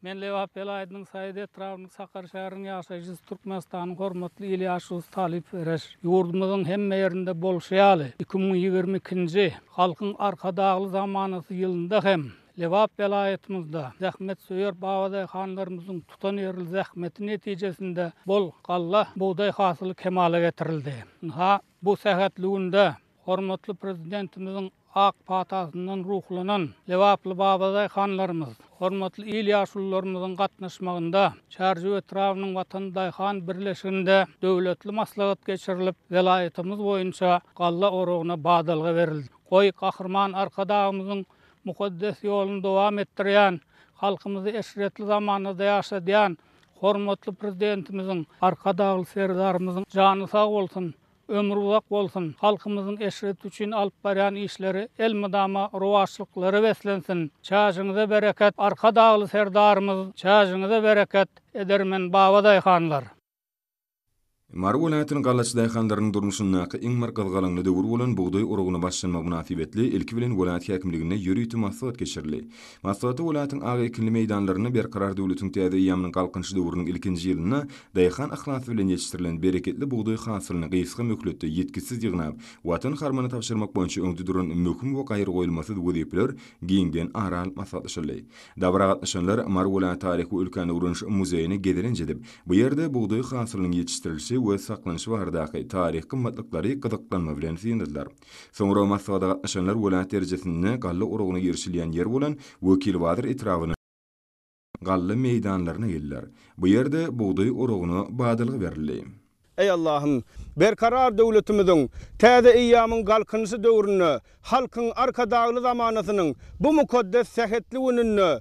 Men Lebap welaýatynyň Saýat etrabynyň Sakar şäheriniň ýaşaýjysy Türkmenistanyň hormatly il ýaşulusy Talyp Ereş. Ýurdumyzyň hemme ýerinde bolşy ýaly, 2022-nji Halkyň Arkadagly zamanasy ýylynda hem Lebap welaýatymyzda zähmetsöýer babadaýhanlarymyzyň tutanýerli zähmeti netijesinde bol galla bugdaý hasyly kemala getirildi. Ynha, bu sähetli günde Hormatly Prezidentimiziň ak patasyndan ruhlanan lebaply babadaýhanlarymyz, hormatly il ýaşulularymyzyň gatnaşmagynda Çärjew etrabynyň Watan daýhan birleşiginde döwletli maslahat geçirilip, welaýatymyz boýunça galla oragyna badalga berildi. Goý, Gahryman Arkadagymyzyň mukaddes ýoluny dowam etdirýän, halkymyzy eşretli zamanada ýaşadýan hormatly Prezidentimiziň, Arkadagly Serdarymyzyň jany sag bolsun, Ömri uzak bolsun, halkymyzyň eşreti üçin alyp barýan işleri elmydama rowaçlyklara beslensin! Çäjiňize bereket, Arkadagly Serdarymyz, çäjiňize bereket, edermen babadaýhanlar! Mary welaýatynyň gallaçy daýhanlarynyň durmuşyndaky iň bir gyzgalaňly döwür bolan bugdaý oragyna başlanmagy mynasybetli ilki bilen welaýat häkimliginde ýörite maslahat geçirildi. Maslahata welaýatyň ak ekinli meýdanlarynda Berkarar döwletiň täze eýýamynyň Galkynyş döwrüniň ilkinji ýylynda Daýhan yhlasy bilen ýetişdirilen bereketli bugdaý hasylyny gysga möhletde ýitgisiz ýygnap, Watan harmana tabşyrmak boýunça öňde duran möhüm we gaýragoýulmasyz wezipeler giňden ara alnyp maslahatlaşyldy. Dabara gatnaşanlar Mary welaýat taryhy we ülkäni öwreniş muzeýine gezelenç edip, bu ýerde bugdaý hasylynyň ýetişdirilişi we saklanyşy baradaky taryhy gymmatlyklary gyzyklanma bilen synladylar. Soňra maslahata gatnaşanlar welaýat derejesinde galla oragyna girişilýän ýer bolan Wekilbazar etrabynyň galla meýdanlaryna geldiler. Bu ýerde bugdaý oragyna badalga berildi. Eý Allahym! Berkarar döwletimiziň Täze eýýamyň Galkynyşy döwründe Halkyň Arkadagly zamanasynyň bu mukaddes sähetli gününde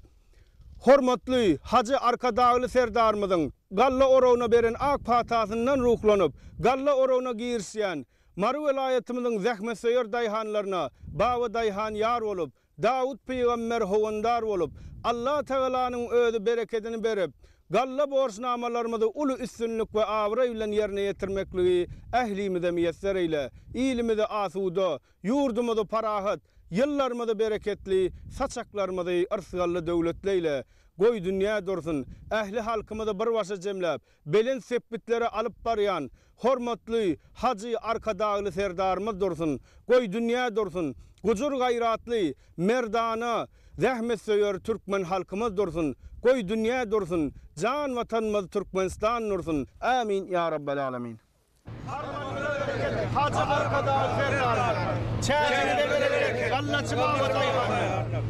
hormatly Hajy Arkadagly Serdarymyzyň galla oragyna beren ak patasyndan ruhlanyp, galla oragyna girişýän Mary welaýatymyzyň zähmetsöýer daýhanlaryna Baba daýhan ýar bolup, Dawut pygamber howandar bolup, Allatagalanyň özi berekedini berip, galla borçnamalarymyzy uly üstünlik we abraý bilen ýerine ýetirmekligi ählimize miýesser eýle. Ilimizi asuda, ýurdumyzy parahat, ýyllarymyzy bereketli, saçaklarymyzy yrsgally döwletli eýle. Goý dünýä dursun, ähli halkymyzy bir başa jemläp, belent sepgitlere alyp barýan hormatly Hajy Arkadagly Serdarymyz dursun, goý dünýä dursun, gujur-gaýratly, merdana, zähmetsöýer türkmen halkymyz dursun, goý dünýä dursun, jan Watanymyz Türkmenistan dursun! Amin ýa Rabbel Alemin. Hajy Arkadagly Serdarymyz, çägiňize bereket, gallaçy baba daýhanlar!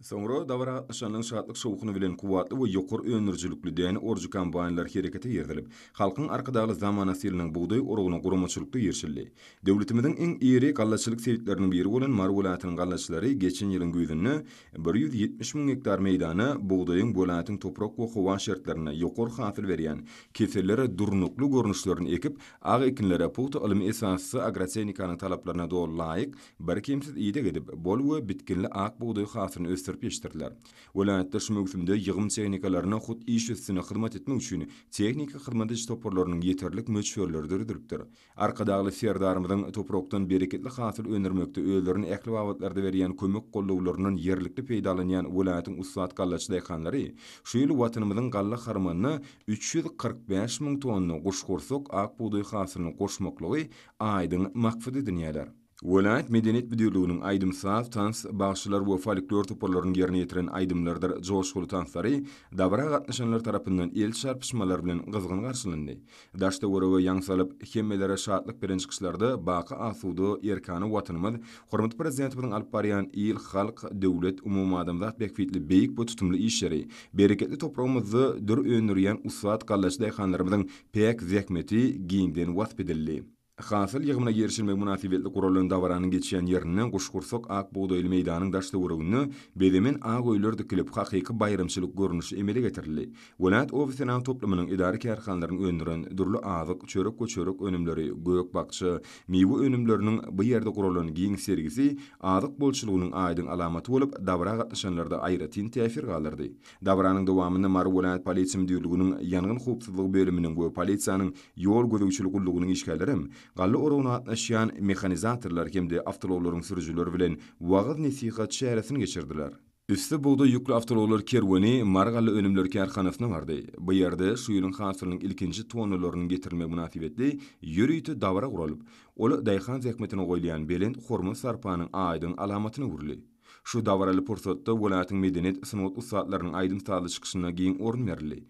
Soňra dabara gatnaşanlaryň şatlyk-şowhuny bilen kuwwatly we ýokary öndürijilikli däne orujy kombaýnlar herekete girizilip, Halkyň Arkadagly zamanasy ýylynyň bugdaý oragyna guramaçylykly girişildi. Döwletimiziň iň iri gallaçylyk sebitleriniň biri bolan Mary welaýatynyň gallaçylary geçen ýylyň güýzünde 170 müň gektar meýdana bugdaýyň welaýatyň toprak we howa şertlerinde ýokary hasyl berýän, kesellere durnukly görnüşlerini ekip, ak ekinlere pugta ylmy esasda agrotehnikanyň talaplaryna doly laýyk Birkemsiz ideg edip, bol we bitginli ak bugdaý hasylyny ösdürip ýetişdirdiler. Welaýatda şu möwsümde ýygym tehnikalaryna hut iş üstünde hyzmat etmek üçin tehniki hyzmat ediş toparlarynyň ýeterlik möçberleri döredilipdir. Arkadagly Serdarymyzyň toprakdan bereketli hasyl öndürmekde özlerine ähli babatlarda berýän kömek-goldawlaryndan ýerlikli peýdalanýan welaýatyň ussat gallaçy daýhanlary şu ýyl Watanymyzyň galla harmanyna 345 müň tonna guşgursak ak bugdaý hasylyny goşmaklygy aýdyň maksat edinýärler. Welaýat medeniýet müdirliginiň aýdym-saz, tans, bagşylar we folklor toparlarynyň ýerine ýetiren aýdymlarydyr joşguly tanslary dabara gatnaşanlar tarapyndan el çarpyşmalar bilen gyzgyn garşylandy. Daş-töwerege ýaň salyp, hemmelere şatlyk beren çykyşlarda baky asuda, erkana Watanymyz, hormatly Prezidentimiziň alyp barýan il, halk, döwlet, umumadamzat bähbitli beýik we tutumly işleri, bereketli topragymyzda dür öndürýän ussat gallaçy daýhanlarymyzyň päk zähmeti giňden wasp edildi. Hasyl ýygymyna girişilmegi mynasybetli guralan dabaranyň geçýän ýerinde guşgursak ak bugdaýly meýdanyň daş-töwereginde bezemen ak öýler dikilip, hakyky baýramçylyk görnüşi emele getirildi. Welaýat oba-senagat toplumynyň edara-kärhanalarynyň öndüren dürli azyk, çörek we çörek önümleri, gök-bakja, miwe önümleriniň bu ýerde guralan giň sergisi azyk bolçulygynyň aýdyň alamaty bolup, dabara gatnaşanlarda aýratyn täsir galdyrdy. Dabaranyň dowamynda Mary welaýat polisiýa müdirliginiň ýangyn howpsuzlygy bölüminiň we polisiýanyň ýol gözegçilik gullugynyň işgärleri hem galla oragyna gatnaşýan mehanizatorlar hem-de awtoulaglaryň sürüjileri bilen wagyz-nesihat çäresini geçirdiler. Üsti bugdaý ýükli awtoulaglar kerweni Mary galla önümleri kärhanasyna bardy. Bu ýerde şu ýylyň hasylynyň ilkinji tonnalarynyň getirilmegi mynasybetli ýörite dabara guralyp, ol daýhan zähmetine goýulýan belent hormat-sarpanyň aýdyň alamatyna öwrüldi. Şu dabaraly pursatda welaýatyň medeniýet, sungat ussatlarynyň aýdym-sazly çykyşyna giň orun berildi.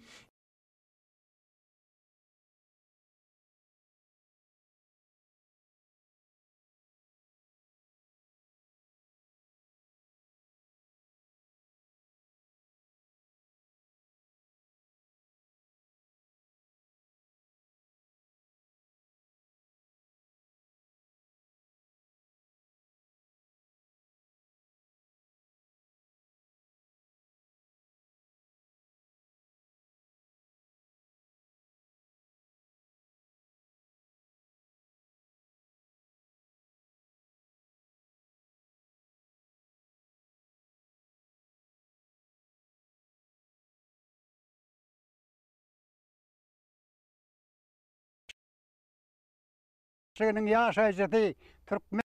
Şygynyň ýaşaýjysy türkmen.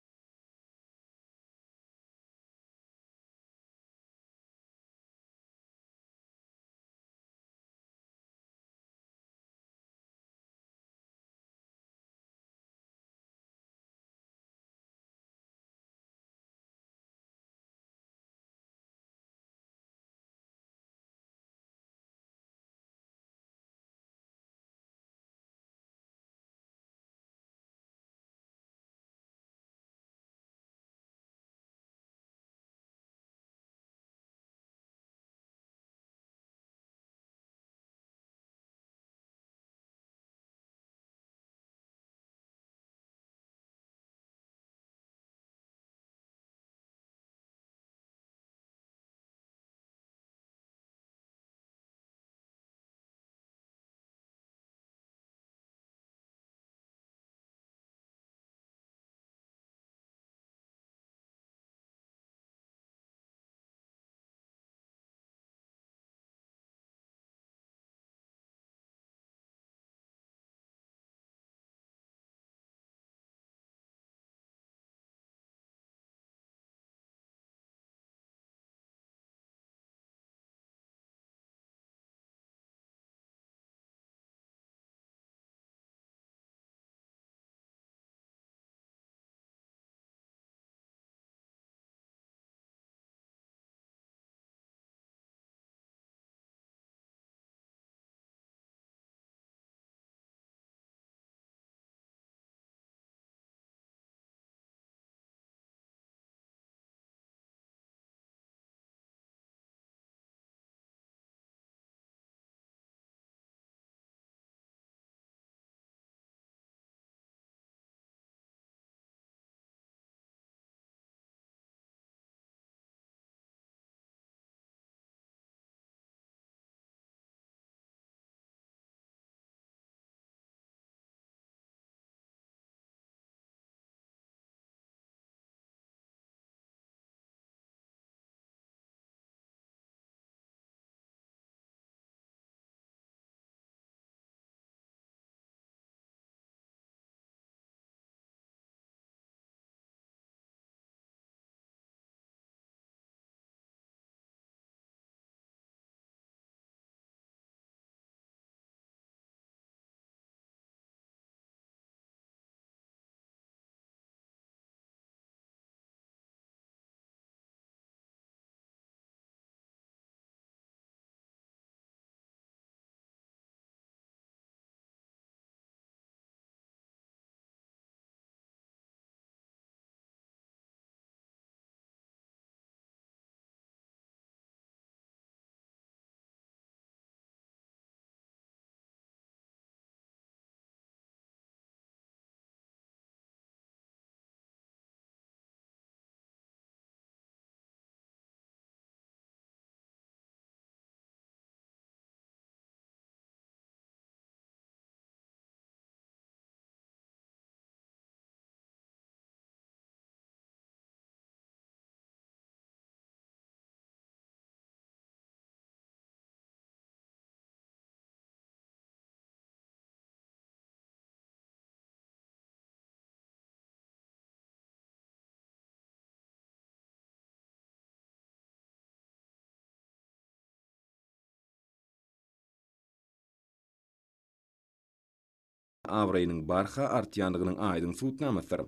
abraýynyň barha artýandygynyň aýdyň subutnamasydyr.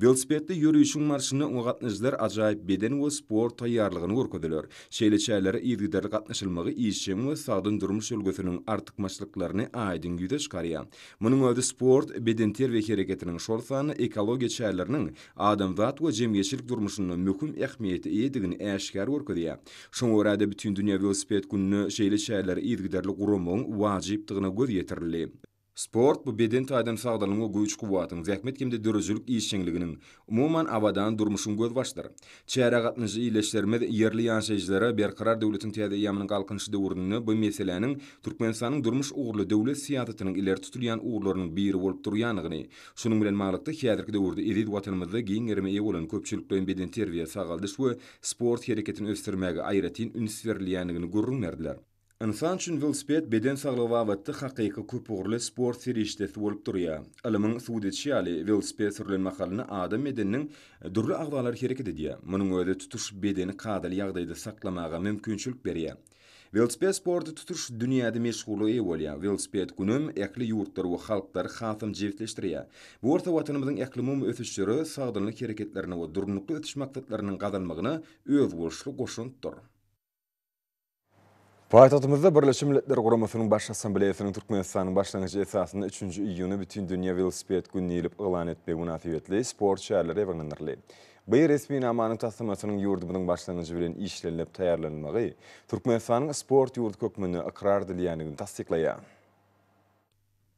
Welosipedli ýörişiň marşynda oňa gatnaşyjylar ajaýyp beden we sport taýýarlygyny görkezdiler. Şeýle çärelere yzygiderli gatnaşylmagy işjeň we sagdyn durmuş ýörelgesiniň artykmaçlyklaryny aýdyň ýüze çykarýar. Munuň özi sport, bedenterbiýe hereketiniň, şol sanda ekologiýa çäreleriniň adamzat we jemgyýetçilik durmuşynda möhüm ähmiýete eýedigini äşgär görkezýär. Şoňa görä-de, Bütindünýä welosiped gününe şeýle çäreleri yzygiderli guramagyň wajypdygyna göz ýetirildi. Sport, bu beden taýdan sagdynlygyň we güýç-kuwwatyň, zähmet hem-de döredijilik işjeňliginiň, umuman, abadan durmuşyň gözbaşydyr. Çärä gatnaşyjy ildeşlerimiz ýerli ýaşaýjylara Berkarar döwletiň täze eýýamynyň Galkynyşy döwründe bu meseläniň Türkmenistanyň durmuş ugurly döwlet syýasatynyň ileri tutulýan ugurlarynyň biri bolup durýandygyny, şunuň bilen baglylykda, häzirki döwürde eziz Watanymyzda giň gerime eýe bolan köpçülikleýin bedenterbiýe, sagaldyş we sport hereketini ösdürmäge aýratyn üns berilýändigini gürrüň berdiler. Ynsan üçin welosiped beden saglygy babatda hakyky köpugurly sport serişdesi bolup durýar. Ylymyň subut edişi ýaly, welosiped sürlen mahalynda adam bedeniniň dürli agzalary hereket edýär. Munuň özi tutuş bedeni kadaly ýagdaýda saklamaga mümkinçilik berýär. Welosiped sporty tutuş dünýäde meşhurlyga eýe bolýar. Welosiped günem ähli ýurtlary we halklary hasam jebisleşdirýär. Bu bolsa Watanymyzyň ählumumy ösüşlere, sagdynlyk hereketlerine we durnukly ösüş maksatlarynyň gazanmagyna özboluşly goşantdyr. Paýtagtymyzda Birleşen Milletler Guramasynyň Baş Assambleýasynyň Türkmenistanyň başlangyjy esasynda üçünji iýuny Bütindünýä welosiped güni diýlip yglan etmegi mynasybetli sport çäreleri ýaýbaňlandyryldy. Bu resminamanyň taslamasynyň ýurdumyzyň başlangyjy bilen işlenilip taýýarlanylmagy Türkmenistanyň sport ýurdy hökmünde ykrar edilýändigini tassyklaýar.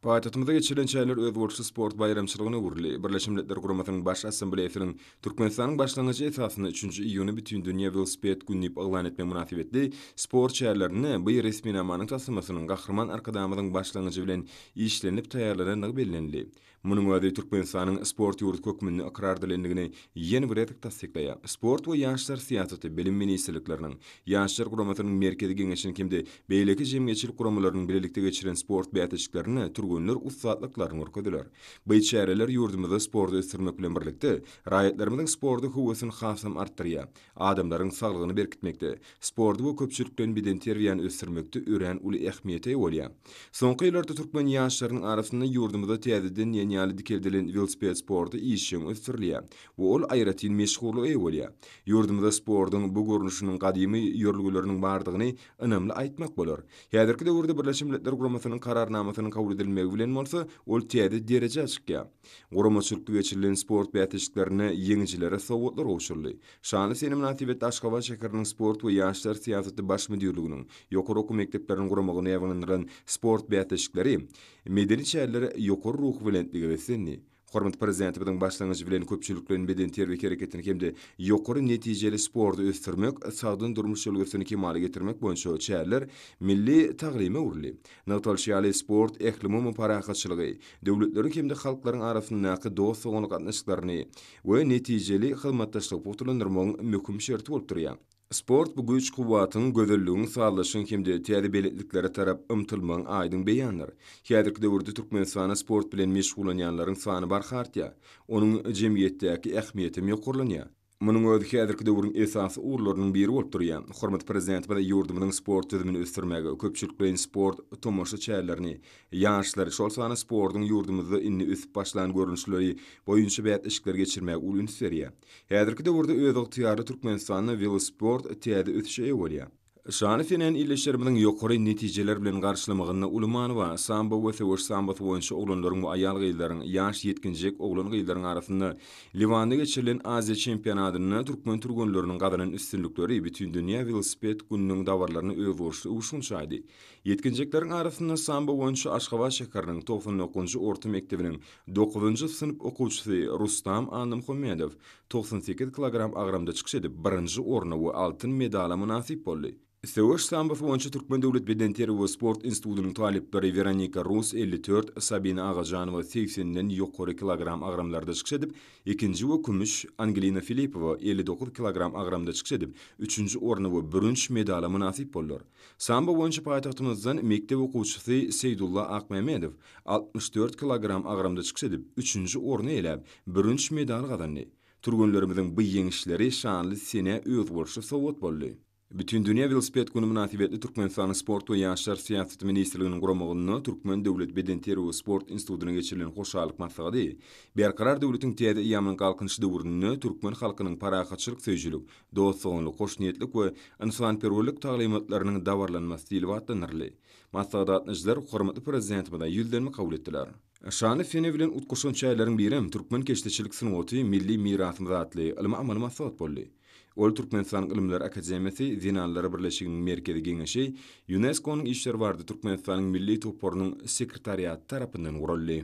Paýtagtymyzda geçirilen çäreler özboluşly sport baýramçylygyna öwrüldi. Birleşen Milletler Guramasynyň Baş Assambleýasynyň Türkmenistanyň başlangyjy esasynda üçünji iýuny Bütindünýä welosiped güni diýip yglan etmegi mynasybetli sport çärelerinde bu resminamanyň taslamasynyň Gahryman Arkadagymyzyň başlangyjy bilen işlenilip taýýarlanandygy bellenildi. Munuň özi Türkmenistanyň sport ýurdy hökmünde ykrar edilendigini ýene bir gezek tassyklaýar. Sport we ýaşlar syýasaty, Bilim ministrlikleriniň, Ýaşlar guramasynyň Merkezi Geňeşiniň hem-de beýleki jemgyýetçilik guramalarynyň bilelikde geçiren sport bäsleşiklerinde türgenler ussatlyklaryny görkezdiler. Bu çäreler ýurdumyzda sporty ösdürmek bilen birlikde, raýatlarymyzyň sporta höwesini hasam artdyrýar. Adamlaryň saglygyny berkitmekde, sporty we köpçülikleýin bedenterbiýäni ösdürmekde örän uly ähmiýete eýe bolýar. Soňky ýyllarda türkmen ýaşlarynyň arasynda ýurdumyzda täzeden diýen ýaly dikeldilen welosiped sporty işjeň ösdürilýär we ol aýratyn meşhurlyga eýe bolýar. Ýurdumyzda sportuň bu görnüşiniň gadymy ýörelgeleriniň bardygyny ynamly aýtmak bolar. Häzirki döwürde Birleşen Milletler Guramasynyň Kararnamasynyň kabul edilmegi bilen bolsa ol täze derejä çykýar. Guramaçylykly geçirilen sport bäsleşiklerinde ýeňijilere sowgatlar gowşuryldy. Şanly sene mynasybetli Aşgabat şäheriniň Sport we ýaşlar syýasaty baş müdirliginiň, ýokary okuw mekdepleriniň guramagynda ýaýbaňlandyrylan sport bäsleşikleri medeni çäreler ýokary ruhubelentlige beslendi. Hormatly Prezidentimiziň başlangyjy bilen köpçülikleýin bedenterbiýe hereketini hem-de ýokary netijeli sporty ösdürmek, sagdyn durmuş ýörelgesini kemala getirmek boýunça çäreler milli taglyma öwrüldi. Nygtalyşy ýaly, sport ählumumy parahatçylygy, döwletleriň hem-de halklaryň arasyndaky dost-doganlyk gatnaşyklaryny we netijeli hyzmatdaşlygy pugtalandyrmagyň möhüm şerti bolup durýar. Sport bu güýç-kuwwatyň, gözelligiň, sazlaşygyň hem-de täze belentliklere tarap ymtylmagyň aýdyň beýanydyr. Häzirki döwürde Türkmenistanda sport bilen meşgullanýanlaryň sany barha artýar. Onuň jemgyýetdäki ähmiýetem ýokarlanýar. Munuň özi häzirki döwrüň esasy ugurlarynyň biri bolup durýar. Hormatly Prezidentimiz ýurdumyzyň sport düzümini ösdürmäge, köpçülikleýin sport tomaşa çärelerini, ýaşlary, şol sanda sportuň ýurdumyzda indi ösüp başlan görnüşleri boýunça bäsleşikleri geçirmäge uly üns berýär. Häzirki döwürde özygtyýarly Türkmenistanda welosport täze ösüşe eýe bolýar. Şanly senäni ildeşlerimiziň ýokary netijeler bilen garşylamagynda uly many bar. Sambo we söweş sambosy boýunça oglanlaryň we aýal-gyzlaryň, ýaş ýetginjek oglan-gyzlaryň arasynda Liwanda geçirilen Aziýa çempionatynda türkmen türgenleriniň gazanan üstünlikleri Bütindünýä welosiped gününiň dabaralaryna özboluşly öwüşgin çaýdy. Ýetginjekleriň arasynda sambo boýunça Aşgabat şäheriniň 99-njy orta mekdebiniň dokuzynjy synp okuwçysy Rustam Annamuhammedow 98 kilogram agramda çykyş edip, birinji orna we altyn medala mynasyp boldy. Söweş sambosy boýunça Türkmen döwlet bedenterbiýe we sport institutynyň talyplary Weronika Rus 54, Sabina Agajanowa segsenden ýokary kilogram agramlarda çykyş edip, ikinji we kümüş, Angelina Filipowa 59 kilogram agramda çykyş edip, üçünji orna we bürünç medala mynasyp boldular. Sambo boýunça paýtagtymyzdan mekdep okuwçysy Seýdulla Akmämmedow 64 kilogram agramda çykyş edip, üçünji orny eýeläp, bürünç medal gazandy. Türgenlerimiziň bu ýeňişleri şanly senä özboluşly sowgat boldy. Bütindünýä welosiped güni mynasybetli Türkmenistanyň Sport we ýaşlar syýasaty ministrliginiň guramagynda Türkmen döwlet bedenterbiýe we sport institutynda geçirilen hoşallyk maslahaty Berkarar döwletiň täze eýýamynyň Galkynyşy döwründe türkmen halkynyň parahatçylyk söýüjilik, dost-doganlyk, hoşniýetlik we ynsanperwerlik taglymatlarynyň dabaralanmasy diýlip atlandyryldy. Maslahata gatnaşyjylar hormatly Prezidentimize ýüzlenme kabul etdiler. Şanly sene bilen utgaşan çäreleriň birem Türkmen keşdeçilik sungaty, milli mirasymyz atly ylmy-amaly maslahat boldy. Ol Türkmenistanyň Ylymlar akademiýasy Zenanlar birleşiginiň Merkezi Geňeşi, Ýunesko-nyň işleri barada Türkmenistanyň Milli toparynyň sekretariaty tarapyndan guraldy.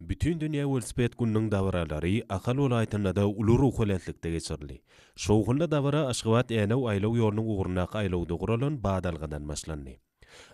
Bütindünýä welosiped gününiň dabaralary Ahal welaýatynda-da uly ruhubelentlikde geçirildi. Şowhunly dabara Aşgabat-Änew aýlaw ýolunyň ugrundaky aýlawda guralan badalgadan başlandy.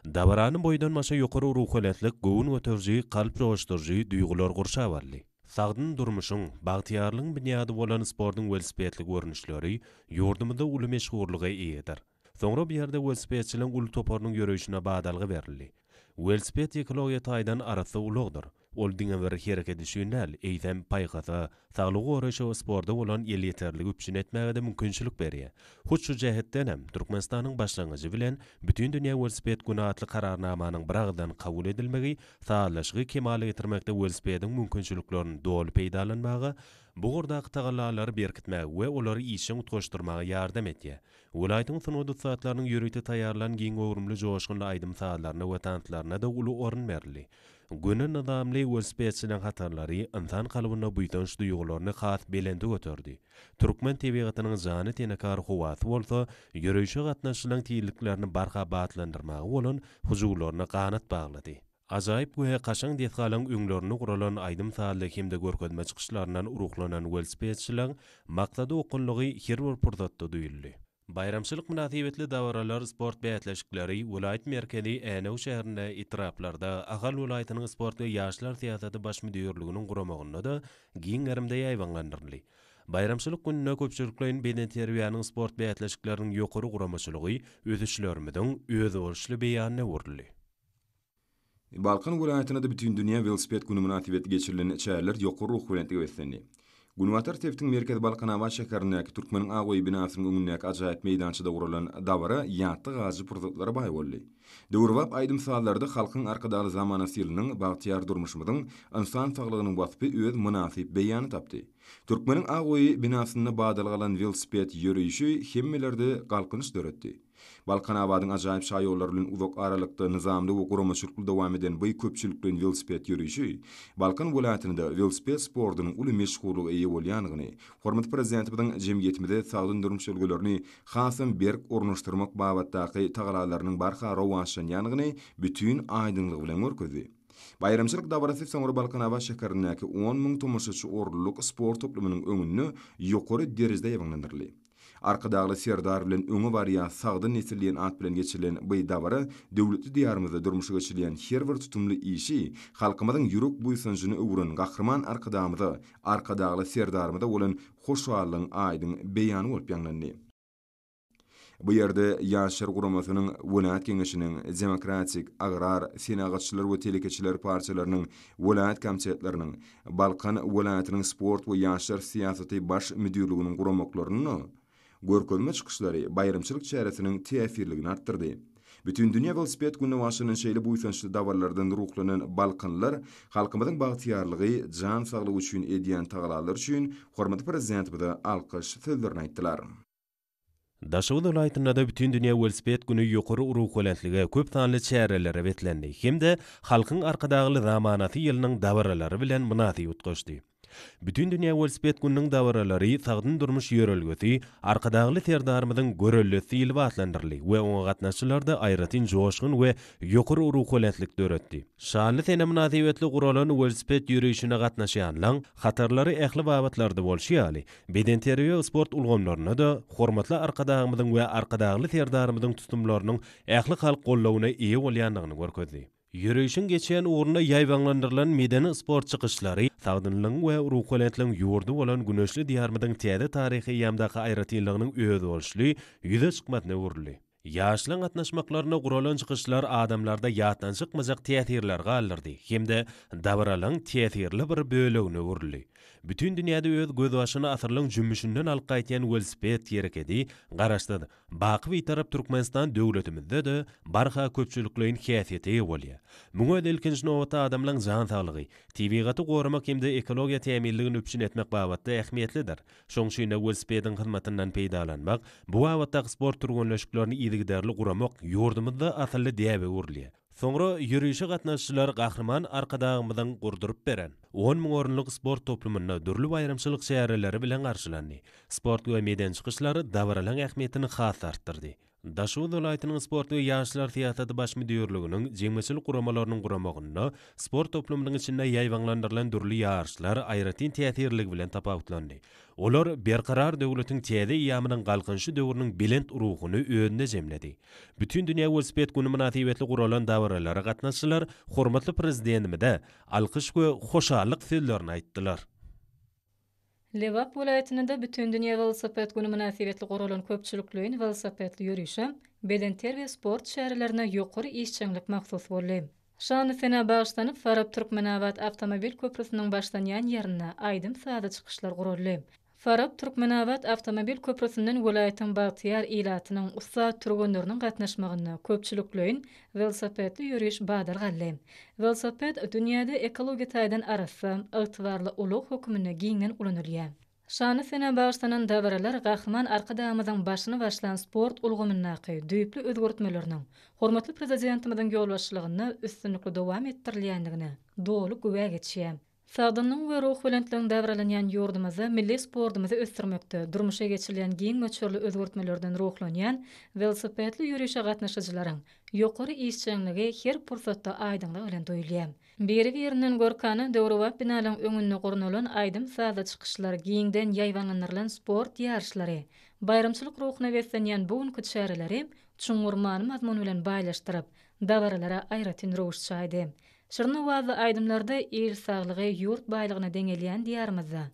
Dabarany boýdan-başa ýokary ruhubelentlik, göwün göteriji, kalp joşduryjy duýgular gurşap aldy. Sagdyn durmuşyň, bagtyýarlygyň binýady bolan sportuň welosipedli görnüşleri ýurdumyzda uly meşhurlyga eýedir. Soňra bu ýerde welosipedçileriň uly toparynyň ýöreýşine badalga berildi. Welosiped ekologiýa taýdan arassa ulagdyr. Ol diňe bir hereket üçin däl, eýsem, paýhasa, saglygy goraýşa we sporta bolan elýeterligi üpjün etmäge-de mümkinçilik berýär. Hut şu jähetden hem, Türkmenistanyň başlangyjy bilen Bütindünýä welosiped güni atly Kararnamanyň biragyzdan kabul edilmegi sazlaşygy kemala getirmekde welosipediň mümkinçiliklerini doly peýdalanmaga, bu ugurdaky tagallalary berkitmäge we olary işjeň utgaşdyrmaga ýardam edýär. Welaýatyň sungat ussatlarynyň ýörite taýýarlan giň göwrümli joşgunly aýdym-sazlaryna we tanslaryna-da uly orun berildi. Göni nyzamly welosipedçileriň hatarlary ynsan kalbynda buýsanç duýgularyny has belende göterdi. Türkmen tebigatynyň jany tenekar howasy bolsa ýörişe gatnaşyjylaryň tizliklerini barha batlandyrmaga bolan hyjuwlaryna ganat baglady. Ajaýyp we kaşaň desgalaryň öňlerinde guralan aýdym-sazly hem-de görkezme çykyşlaryndan ruhlanan welosipedçileriň maksada okgunlygy her bir pursatda duýuldy. Baýramçylyk mynasybetli dabaralar, sport bäsleşikleri welaýat merkezi Änew şäherinde, etraplarda, Ahal welaýatynyň Sport we ýaşlar syýasaty baş müdirliginiň guramagynda-da giň gerimde ýaýbaňlandyryldy. Baýramçylyk gününde köpçülikleýin bedenterbiýäniň sport bäsleşikleriniň ýokary guramaçylygy ösüşlerimiziň özboluşly beýanyna öwrüldi. Balkan welaýatynda-da Bütindünýä welosiped güni mynasybetli geçirilen çäreler ýokary ruhubelentlige beslendi. Günbatar sebitiň merkezi Balkanabat şäherindäki Türkmeniň ak öýi binasynyň öňündäki ajaýyp meýdançada guralan dabara ýatda galyjy pursatlara baý boldy. Döwrebap aýdym-sazlarda Halkyň Arkadagly zamanasy ýylynyň, bagtyýar durmuşymyzyň, ynsan saglygynyň waspy öz mynasyp beýanyny tapdy. Türkmeniň ak öýi binasynda badalga alan welosiped ýörişi hemmelerde galkynyş döretdi. Balkanabadyň ajaýyp şaýollary bilen uzak aralykda nyzamly we guramaçylykly dowam eden by köpçülikleýin welosiped ýörişi Balkan welaýatynda welosiped sportunyň uly meşhurlyga eýe bolýandygyny, hormatly Prezidentimiziň jemgyýetimize sagdyn durmuş ýörelgelerini hasam berk ornaşdyrmak babatdaky tagalalarynyň barha rowaçlanýandygyny bütin aýdyňlygy bilen görkezdi. Baýramçylyk dabarasy soňra Balkanabat şäherindäki 10 müň tomaşaçy orunlyk sport toplumynyň öňünde ýokary derejede ýaýbaňlandyryldy. Arkadagly Serdar bilen öňe barýas sagdyn nesil diýen at bilen geçirilen by dabara döwletli Diýarymyzda durmuşa geçirilýän her bir tutumly işi halkymyzyň ýürek buýsanjyna öwüren Gahryman Arkadagymyza, Arkadagly Serdarymyza bolan hoşallygyň aýdyň beýany bolup ýaňlandy. Bu ýerde Ýaşlar guramasynyň welaýat Geňeşiniň, Demokratik, Agrar, Senagatçylar we telekeçiler partiýalarynyň welaýat komitetleriniň, Balkan welaýatynyň Sport we ýaşlar syýasaty baş müdirliginiň guramaklarynda görkezme çykyşlary baýramçylyk çäresiniň täsirligini artdyrdy. Bütindünýä welosiped gününe bagyşlanan şeýle buýsançly dabaralardan ruhlanan balkanlylar halkymyzyň bagtyýarlygy, jan saglygy üçin edýän tagalalary üçin hormatly Prezidentimize alkyş sözlerini aýtdylar. Daşoguz welaýatynda-da Bütindünýä welosiped güni ýokary ruhubelentlige, köp sanly çärelere beslendi hem-de Halkyň Arkadagly zamanasy ýylynyň dabaralary bilen mynasyp utgaşdy. Bütindünýä welosiped gününiň dabaralary sagdyn durmuş ýörelgesi, Arkadagly Serdarymyzyň göreldesi diýlip atlandyryldy we oňa gatnaşyjylarda aýratyn joşgun we ýokary ruhubelentlik döretdi. Şanly sene mynasybetli guralan welosiped ýörişine gatnaşýanlaň hatarlary ähli babatlarda bolşy ýaly, Bedenterbiýe sport ulgamlarynda-da hormatly Arkadagymyzyň we Arkadagly Serdarymyzyň tutumlarynyň ählihalk goldawyna eýe bolýandygyny görkezdi. Ýörişiň geçýän ugrunda ýaýbaňlandyrylan medeni-sport çykyşlary sagdynlygyň we ruhubelentligiň ýurdy bolan güneşli Diýarymyzyň täze taryhy eýýamdaky aýratynlygynyň özboluşly ýüze çykmasyna öwrüldi. Ýaşlaryň gatnaşmaklarynda guralan çykyşlar adamlarda ýatdan çykmajak täsirleri galdyrdy hem-de dabaralaryň täsirli bir bölegine öwrüldi. Bütin dünýäde öz gözbaşyny asyrlaryň jümmüşinden alyp gaýtýan welosiped herekedi Garaşsyz, baky Bitarap Türkmenistan döwletimizde-de barha köpçülikleýin häsiýete eýe bolýar. Muňa özi ilkinji nobatda adamlaryň jan saglygy, tebigaty goramak hem-de ekologiýa tämizligini üpjün etmek babatda ähmiýetlidir. Şoň üçin-de welosipediň hyzmatyndan peýdalanmak, bu babatdaky sport türgenleşiklerini yzygiderli guramak ýurdumyzda asylly däbe öwrülýär. Soňra ýörişe gatnaşyjylar Gahryman Arkadagymyzyň gurduryp beren 10,000 orunlyk sport toplumynda dürli baýramçylyk çäreleri bilen garşylandy. Sport we medeni çykyşlar dabaralaryň ähmiýetini has-da artdyrdy. Daşoguz welaýatynyň Sport we ýaşlar syýasaty baş müdirliginiň jemgyýetçilik guramalarynyň guramagynda sport toplumynyň içinde ýaýbaňlandyrylan dürli ýaryşlar aýratyn täsirliligi bilen tapawutlandy. Olar Berkarar döwletiň täze eýýamynyň Galkynyşy döwrüniň belent ruhuny özünde jemledi. Bütindünýä welosiped güni mynasybetli guralan dabaralara gatnaşyjylar hormatly Prezidentimize alkyş we hoşallyk sözlerini aýtdylar. Lebap welaýatynda Bütindünýä welosiped güni mynasybetli guralan köpçülikleýin welosipedli ýörişe, bedenterbiýe-sport çärelerine ýokary işjeňlik mahsus boldy. Şanly senä bagyşlanyp, Farap-Türkmenabat awtomobil köprüsiniň başlanýan ýerinde aýdym-sazly çykyşlar guraldy. Farap-Türkmenabat awtomobil köprüsinden welaýatyň bagtyýar ilatynyň, ussat türgenleriniň gatnaşmagynda köpçülikleýin welosipedli ýöriş badalga aldy. Welosiped dünýäde ekologiýa taýdan arassa, ygtybarly ulag hökmünde giňden ulanylýar. Şanly senä bagyşlanan dabaralar Gahryman Arkadagymyzyň başyny başlan sport ulgamyndaky düýpli özgertmeleriniň hormatly Prezidentimiziň ýolbaşçylygynda üstünlikli dowam etdirilýändigine doly güwä geçýär. Sagdynlygyň we ruhubelentligiň dabaralanýan ýurdumyzda milli sportumyzy ösdürmekde durmuşa geçirilýän giň möçberli özgertmelerden ruhlanýan welosipedli ýörişe gatnaşyjylaryň ýokary işjeňligi her pursatda aýdyňlygy bilen duýulýar. Biri-birinden görkana döwrebap binalaryň öňünde gurnalan aýdym-sazly çykyşlar, giňden ýaýbaňlandyrylan sport ýaryşlary baýramçylyk ruhuna beslenýän bu günki çäreleri çuňňur many-mazmun bilen baýlaşdyryp, dabaralara aýratyn röwüş çaýdy. Şirin owazly aýdymlarda il saglygy ýurt baýlygyna deňelýän Diýarymyzda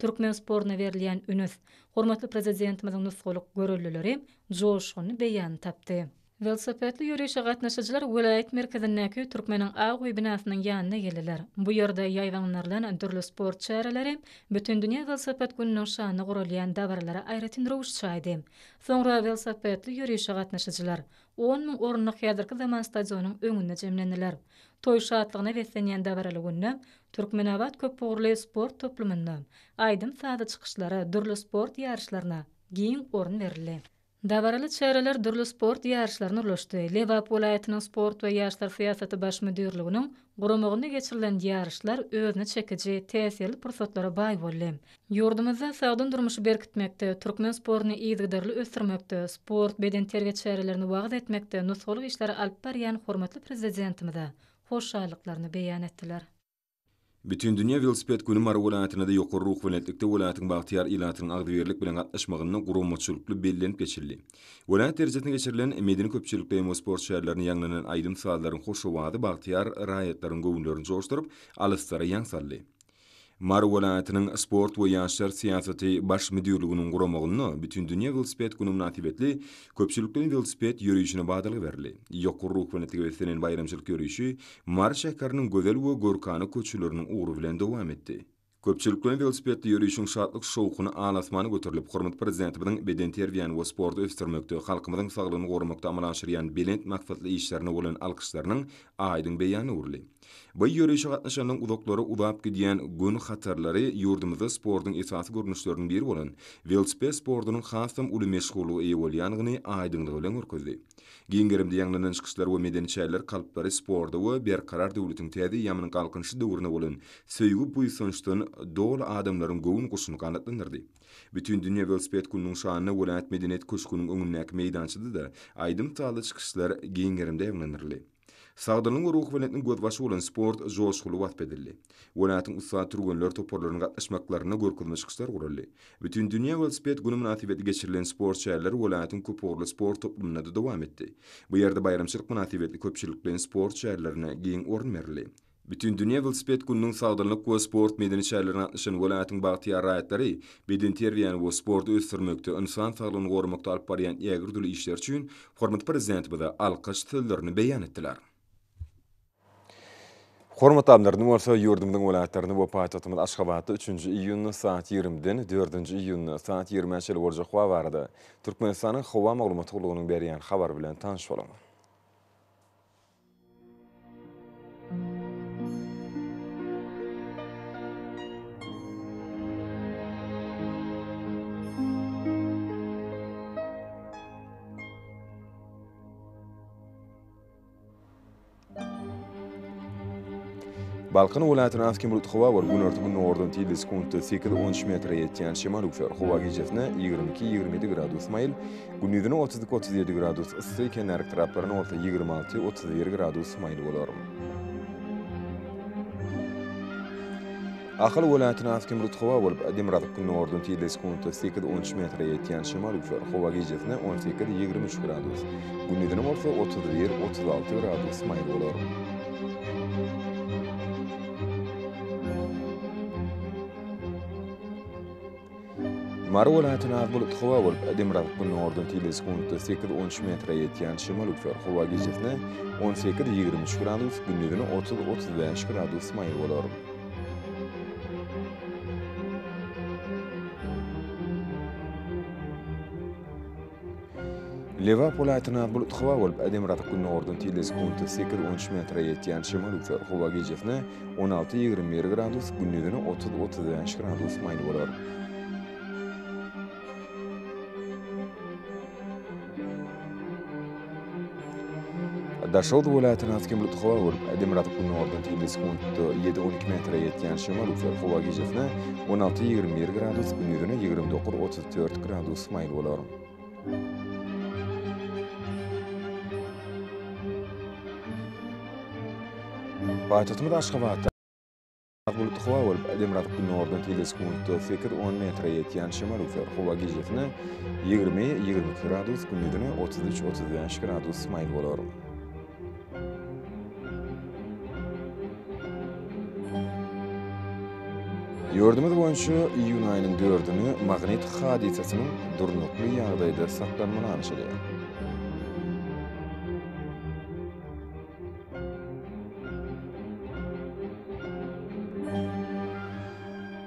türkmen sportuna berilýän ünüs, hormatly Prezidentimiziň nusgalyk göreldeleri joşgunly beýanyny tapdy. Welosipedli ýörişe gatnaşyjylar welaýat merkezindäki Türkmeniň Ak öýi binasynyň ýanyna geldiler. Bu ýerde ýaýbaňlandyrylan dürli sport çäreleri Bütindünýä welosiped gününiň şanyna guralýan dabaralara aýratyn röwüş çaýdy. Soňra welosipedli ýörişe gatnaşyjylar 10,000 orunlyk häzirki zaman stadionyň öňünde jemlendiler. Toý şatlygyna beslenýän dabaraly günde Türkmenabat köpugurly sport toplumynda aýdym-sazly çykyşlara, dürli sport ýaryşlaryna giň orun berildi. Dabaraly çäreler dürli sport ýaryşlaryna ulaşdy. Lebap welaýatynyň Sport we ýaşlar syýasaty baş müdirliginiň guramagynda geçirilen ýaryşlar özüne çekiji, täsirli pursatlara baý boldy. Ýurdumyzda sagdyn durmuşy berkitmekde, türkmen sportuny yzygiderli ösdürmekde, sport, bedenterbiýe çärelerini wagyz etmekde nusgalyk işleri alyp barýan hormatly Prezidentimize hoşallyklaryny beýan etdiler. Bütindünýä welosiped güni Mary welaýatynda-da ýokary ruhubelentlikde welaýatyň bagtyýar ilatynyň agzybirlik bilen gatnaşmagynda guramaçylykly bellenip geçildi. Welaýat derejesinde geçirilen medeni-köpçülikleýin we sport çärelerinde ýaňlanan aýdym-sazlaryň hoş owazy bagtyýar raýatlaryň göwünlerini joşduryp, alyslara ýaň saldy. Mary welaýatynyň Sport we ýaşlar syýasaty baş müdirliginiň guramagynda Bütindünýä welosiped güni mynasybetli köpçülikleýin welosiped ýörişine badalga berildi. Ýokary ruhubelentlige beslenen baýramçylyk ýörişi Mary şäheriniň gözel we görkana köçeleriniň ugry bilen dowam etdi. Köpçülikleýin welosipedli ýörişiň şatlyk-şowhuny al-asmana göterilip, hormatly Prezidentimiziň bedenterbiýäni we sporty ösdürmekde, halkymyzyň saglygyny goramakda amala aşyrýan belent maksatly işlerine bolan alkyşlarynyň aýdyň beýanyna öwrüldi. Bu ýörişe gatnaşanlaryň uzaklara uzap gidýän göni hatarlary ýurdumyzda sportuň esasy görnüşleriniň biri bolan welosiped sportunyň hasam uly meşhurlyga eýe bolýandygyny aýdyňlygy bilen görkezdi. Giň gerimde ýaňlanan çykyşlar we medeni çäreler kalplary sporta we Berkarar döwletiň täze eýýamynyň Galkynyşy döwrüne bolan söýgi-buýsançdan doly adamlaryň göwün guşuny ganatlandyrdy. Bütindünýä welosiped gününiň şanyna welaýat medeniýet köşgüniň öňündäki meýdançada-da aýdym-sazly çykyşlar giň gerimde ýaňlandyryldy. Sagdynlygyň we ruhubelentligiň gözbaşy bolan sport joşguly wasp edildi. Welaýatyň ussat türgenler toparlarynyň gatnaşmaklarynda görkezme çykyşlar guraldy. Bütindünýä welosiped güni mynasybetli geçirilen sport çäreleri welaýatyň köpugurly sport toplumynda-da dowam etdi. Bu ýerde baýramçylyk mynasybetli köpçülikleýin sport çärelerine giň orun berildi. Bütindünýä welosiped gününiň sagdynlyk we sport medeni çärelerine gatnaşan welaýatyň bagtyýar raýatlary bedenterbiýäni we sporty ösdürmekde, ynsan saglygyny goramakda alyp barýan ägirt uly işleri üçin hormatly Prezidentimize alkyş sözlerini beýan etdiler. Hormatly adamlar, indi bolsa ýurdumyzyň welaýatlarynda we paýtagtymyz Aşgabatda üçünji iýunda saat ýigrimiden dördünji iýunda saat ýigrimä çenli boljak howa barada Türkmenistanyň Howa maglumat gullugynyň berýän habary bilen tanyş boluň. Balkan welaýatynda az-kem bulutly howa bolup, günorta-gündogardan tizligi sekuntda sekiz-on üç metre ýetýän şemal öwser. Howa gijesine 22, 27 gradus maýyl, gündizine 32, 37 gradus yssy, kenarki taraplarynda bolsa 26, 31 gradus maýyl bolar. Ahal welaýatynda az-kem bulutly howa bolup, demirgazyk-gündogardan tizligi sekuntda sekiz-on üç metre ýetýän şemal üflär. Howa gijesine 18, 23 gradus, gündizine bolsa 31, 36 gradus maýyl bolar. Mary welaýatynda az bulutly howa bolup, demirgazyk-gündogardan tizligi sekuntda sekiz-on üç metre ýetýän şemal üflär. Howa gijesine 18, 23 gradus, gündizine 30, 35 gradus maýyl bolar. Lebap welaýatynda az bulutly howa bolup, demirgazyk-gündogardan tizligi sekuntda sekiz-on üç metre ýetýän şemal öwser. Howa gijesine 16, 21 gradus, gündizine 30, 35 gradus maýyl bolar. Daşoguz welaýatynda az-kem bulutly howa bolup, demirgazyk-gündogardan tizligi sekuntda ýedi-on iki metre ýetýän şemal öwser. Howa gijesine 16, 21 gradus, gündizine 29, 34 gradus maýyl bolar. Paýtagtymyz Aşgabatda bulutly howa bolup, demirgazyk-gündogardan tizligi sekuntda sekiz-on metre ýetýän şemal öwser. Howa gijesine 20, 22 gradus, gündizine 33, 35 gradus maýyl bolar. Ýurdumyz boýunça iýun aýynyň dördüne magnit hadysasynyň durnukly ýagdaýda saklanmagy garaşylýar.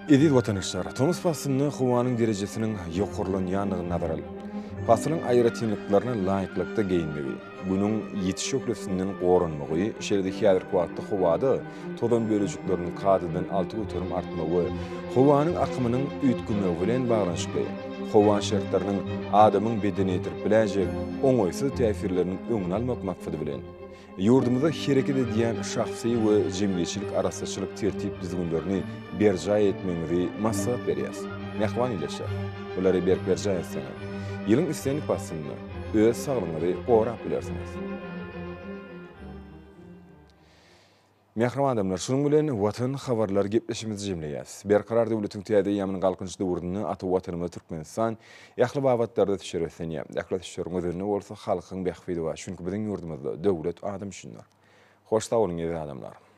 Eziz watandaşlar, tomus paslynda howanyň derejesiniň ýokarlanýandygyny nazara alyp, pasylyň aýratynlyklaryna laýyklykda geýinmegi, Günüň ýiti şöhlesinden goranmagy, şeýle-de häzirki wagtda howada tozan bölejikleriniň kadadan 6% artmagy we howanyň akymynyň üýtgemegi bilen baglanyşykly howa şertleriniň adamyň bedenine ýetirip biläýjek oňaýsyz täsirleriniň öňüni almak maksady bilen, ýurdumyzda hereket edýän şahsy we jemgyýetçilik arassaçylyk tertip-düzgünlerini berjaý etmegiňizi maslahat berýäs. Mähriban ildeşler, bulary berk berjaý etseňiz, ýylyň islendik paslynda, öz saglygyňyzy gorap bilersiňiz. Mähriban adamlar, şunuň bilen Watan habarlar gepleşigimizi jemleýäs. Berkarar döwletiň täze eýýamynyň Galkynyş döwründe ata Watanymyz Türkmenistan ähli babatlarda ösüşlere beslenýär. Ähli ösüşleriň özeninde bolsa halkyň bähbidi bar. Çünki biziň ýurdumyzda döwlet adam üçindir. Hoş sag boluň eziz adamlar!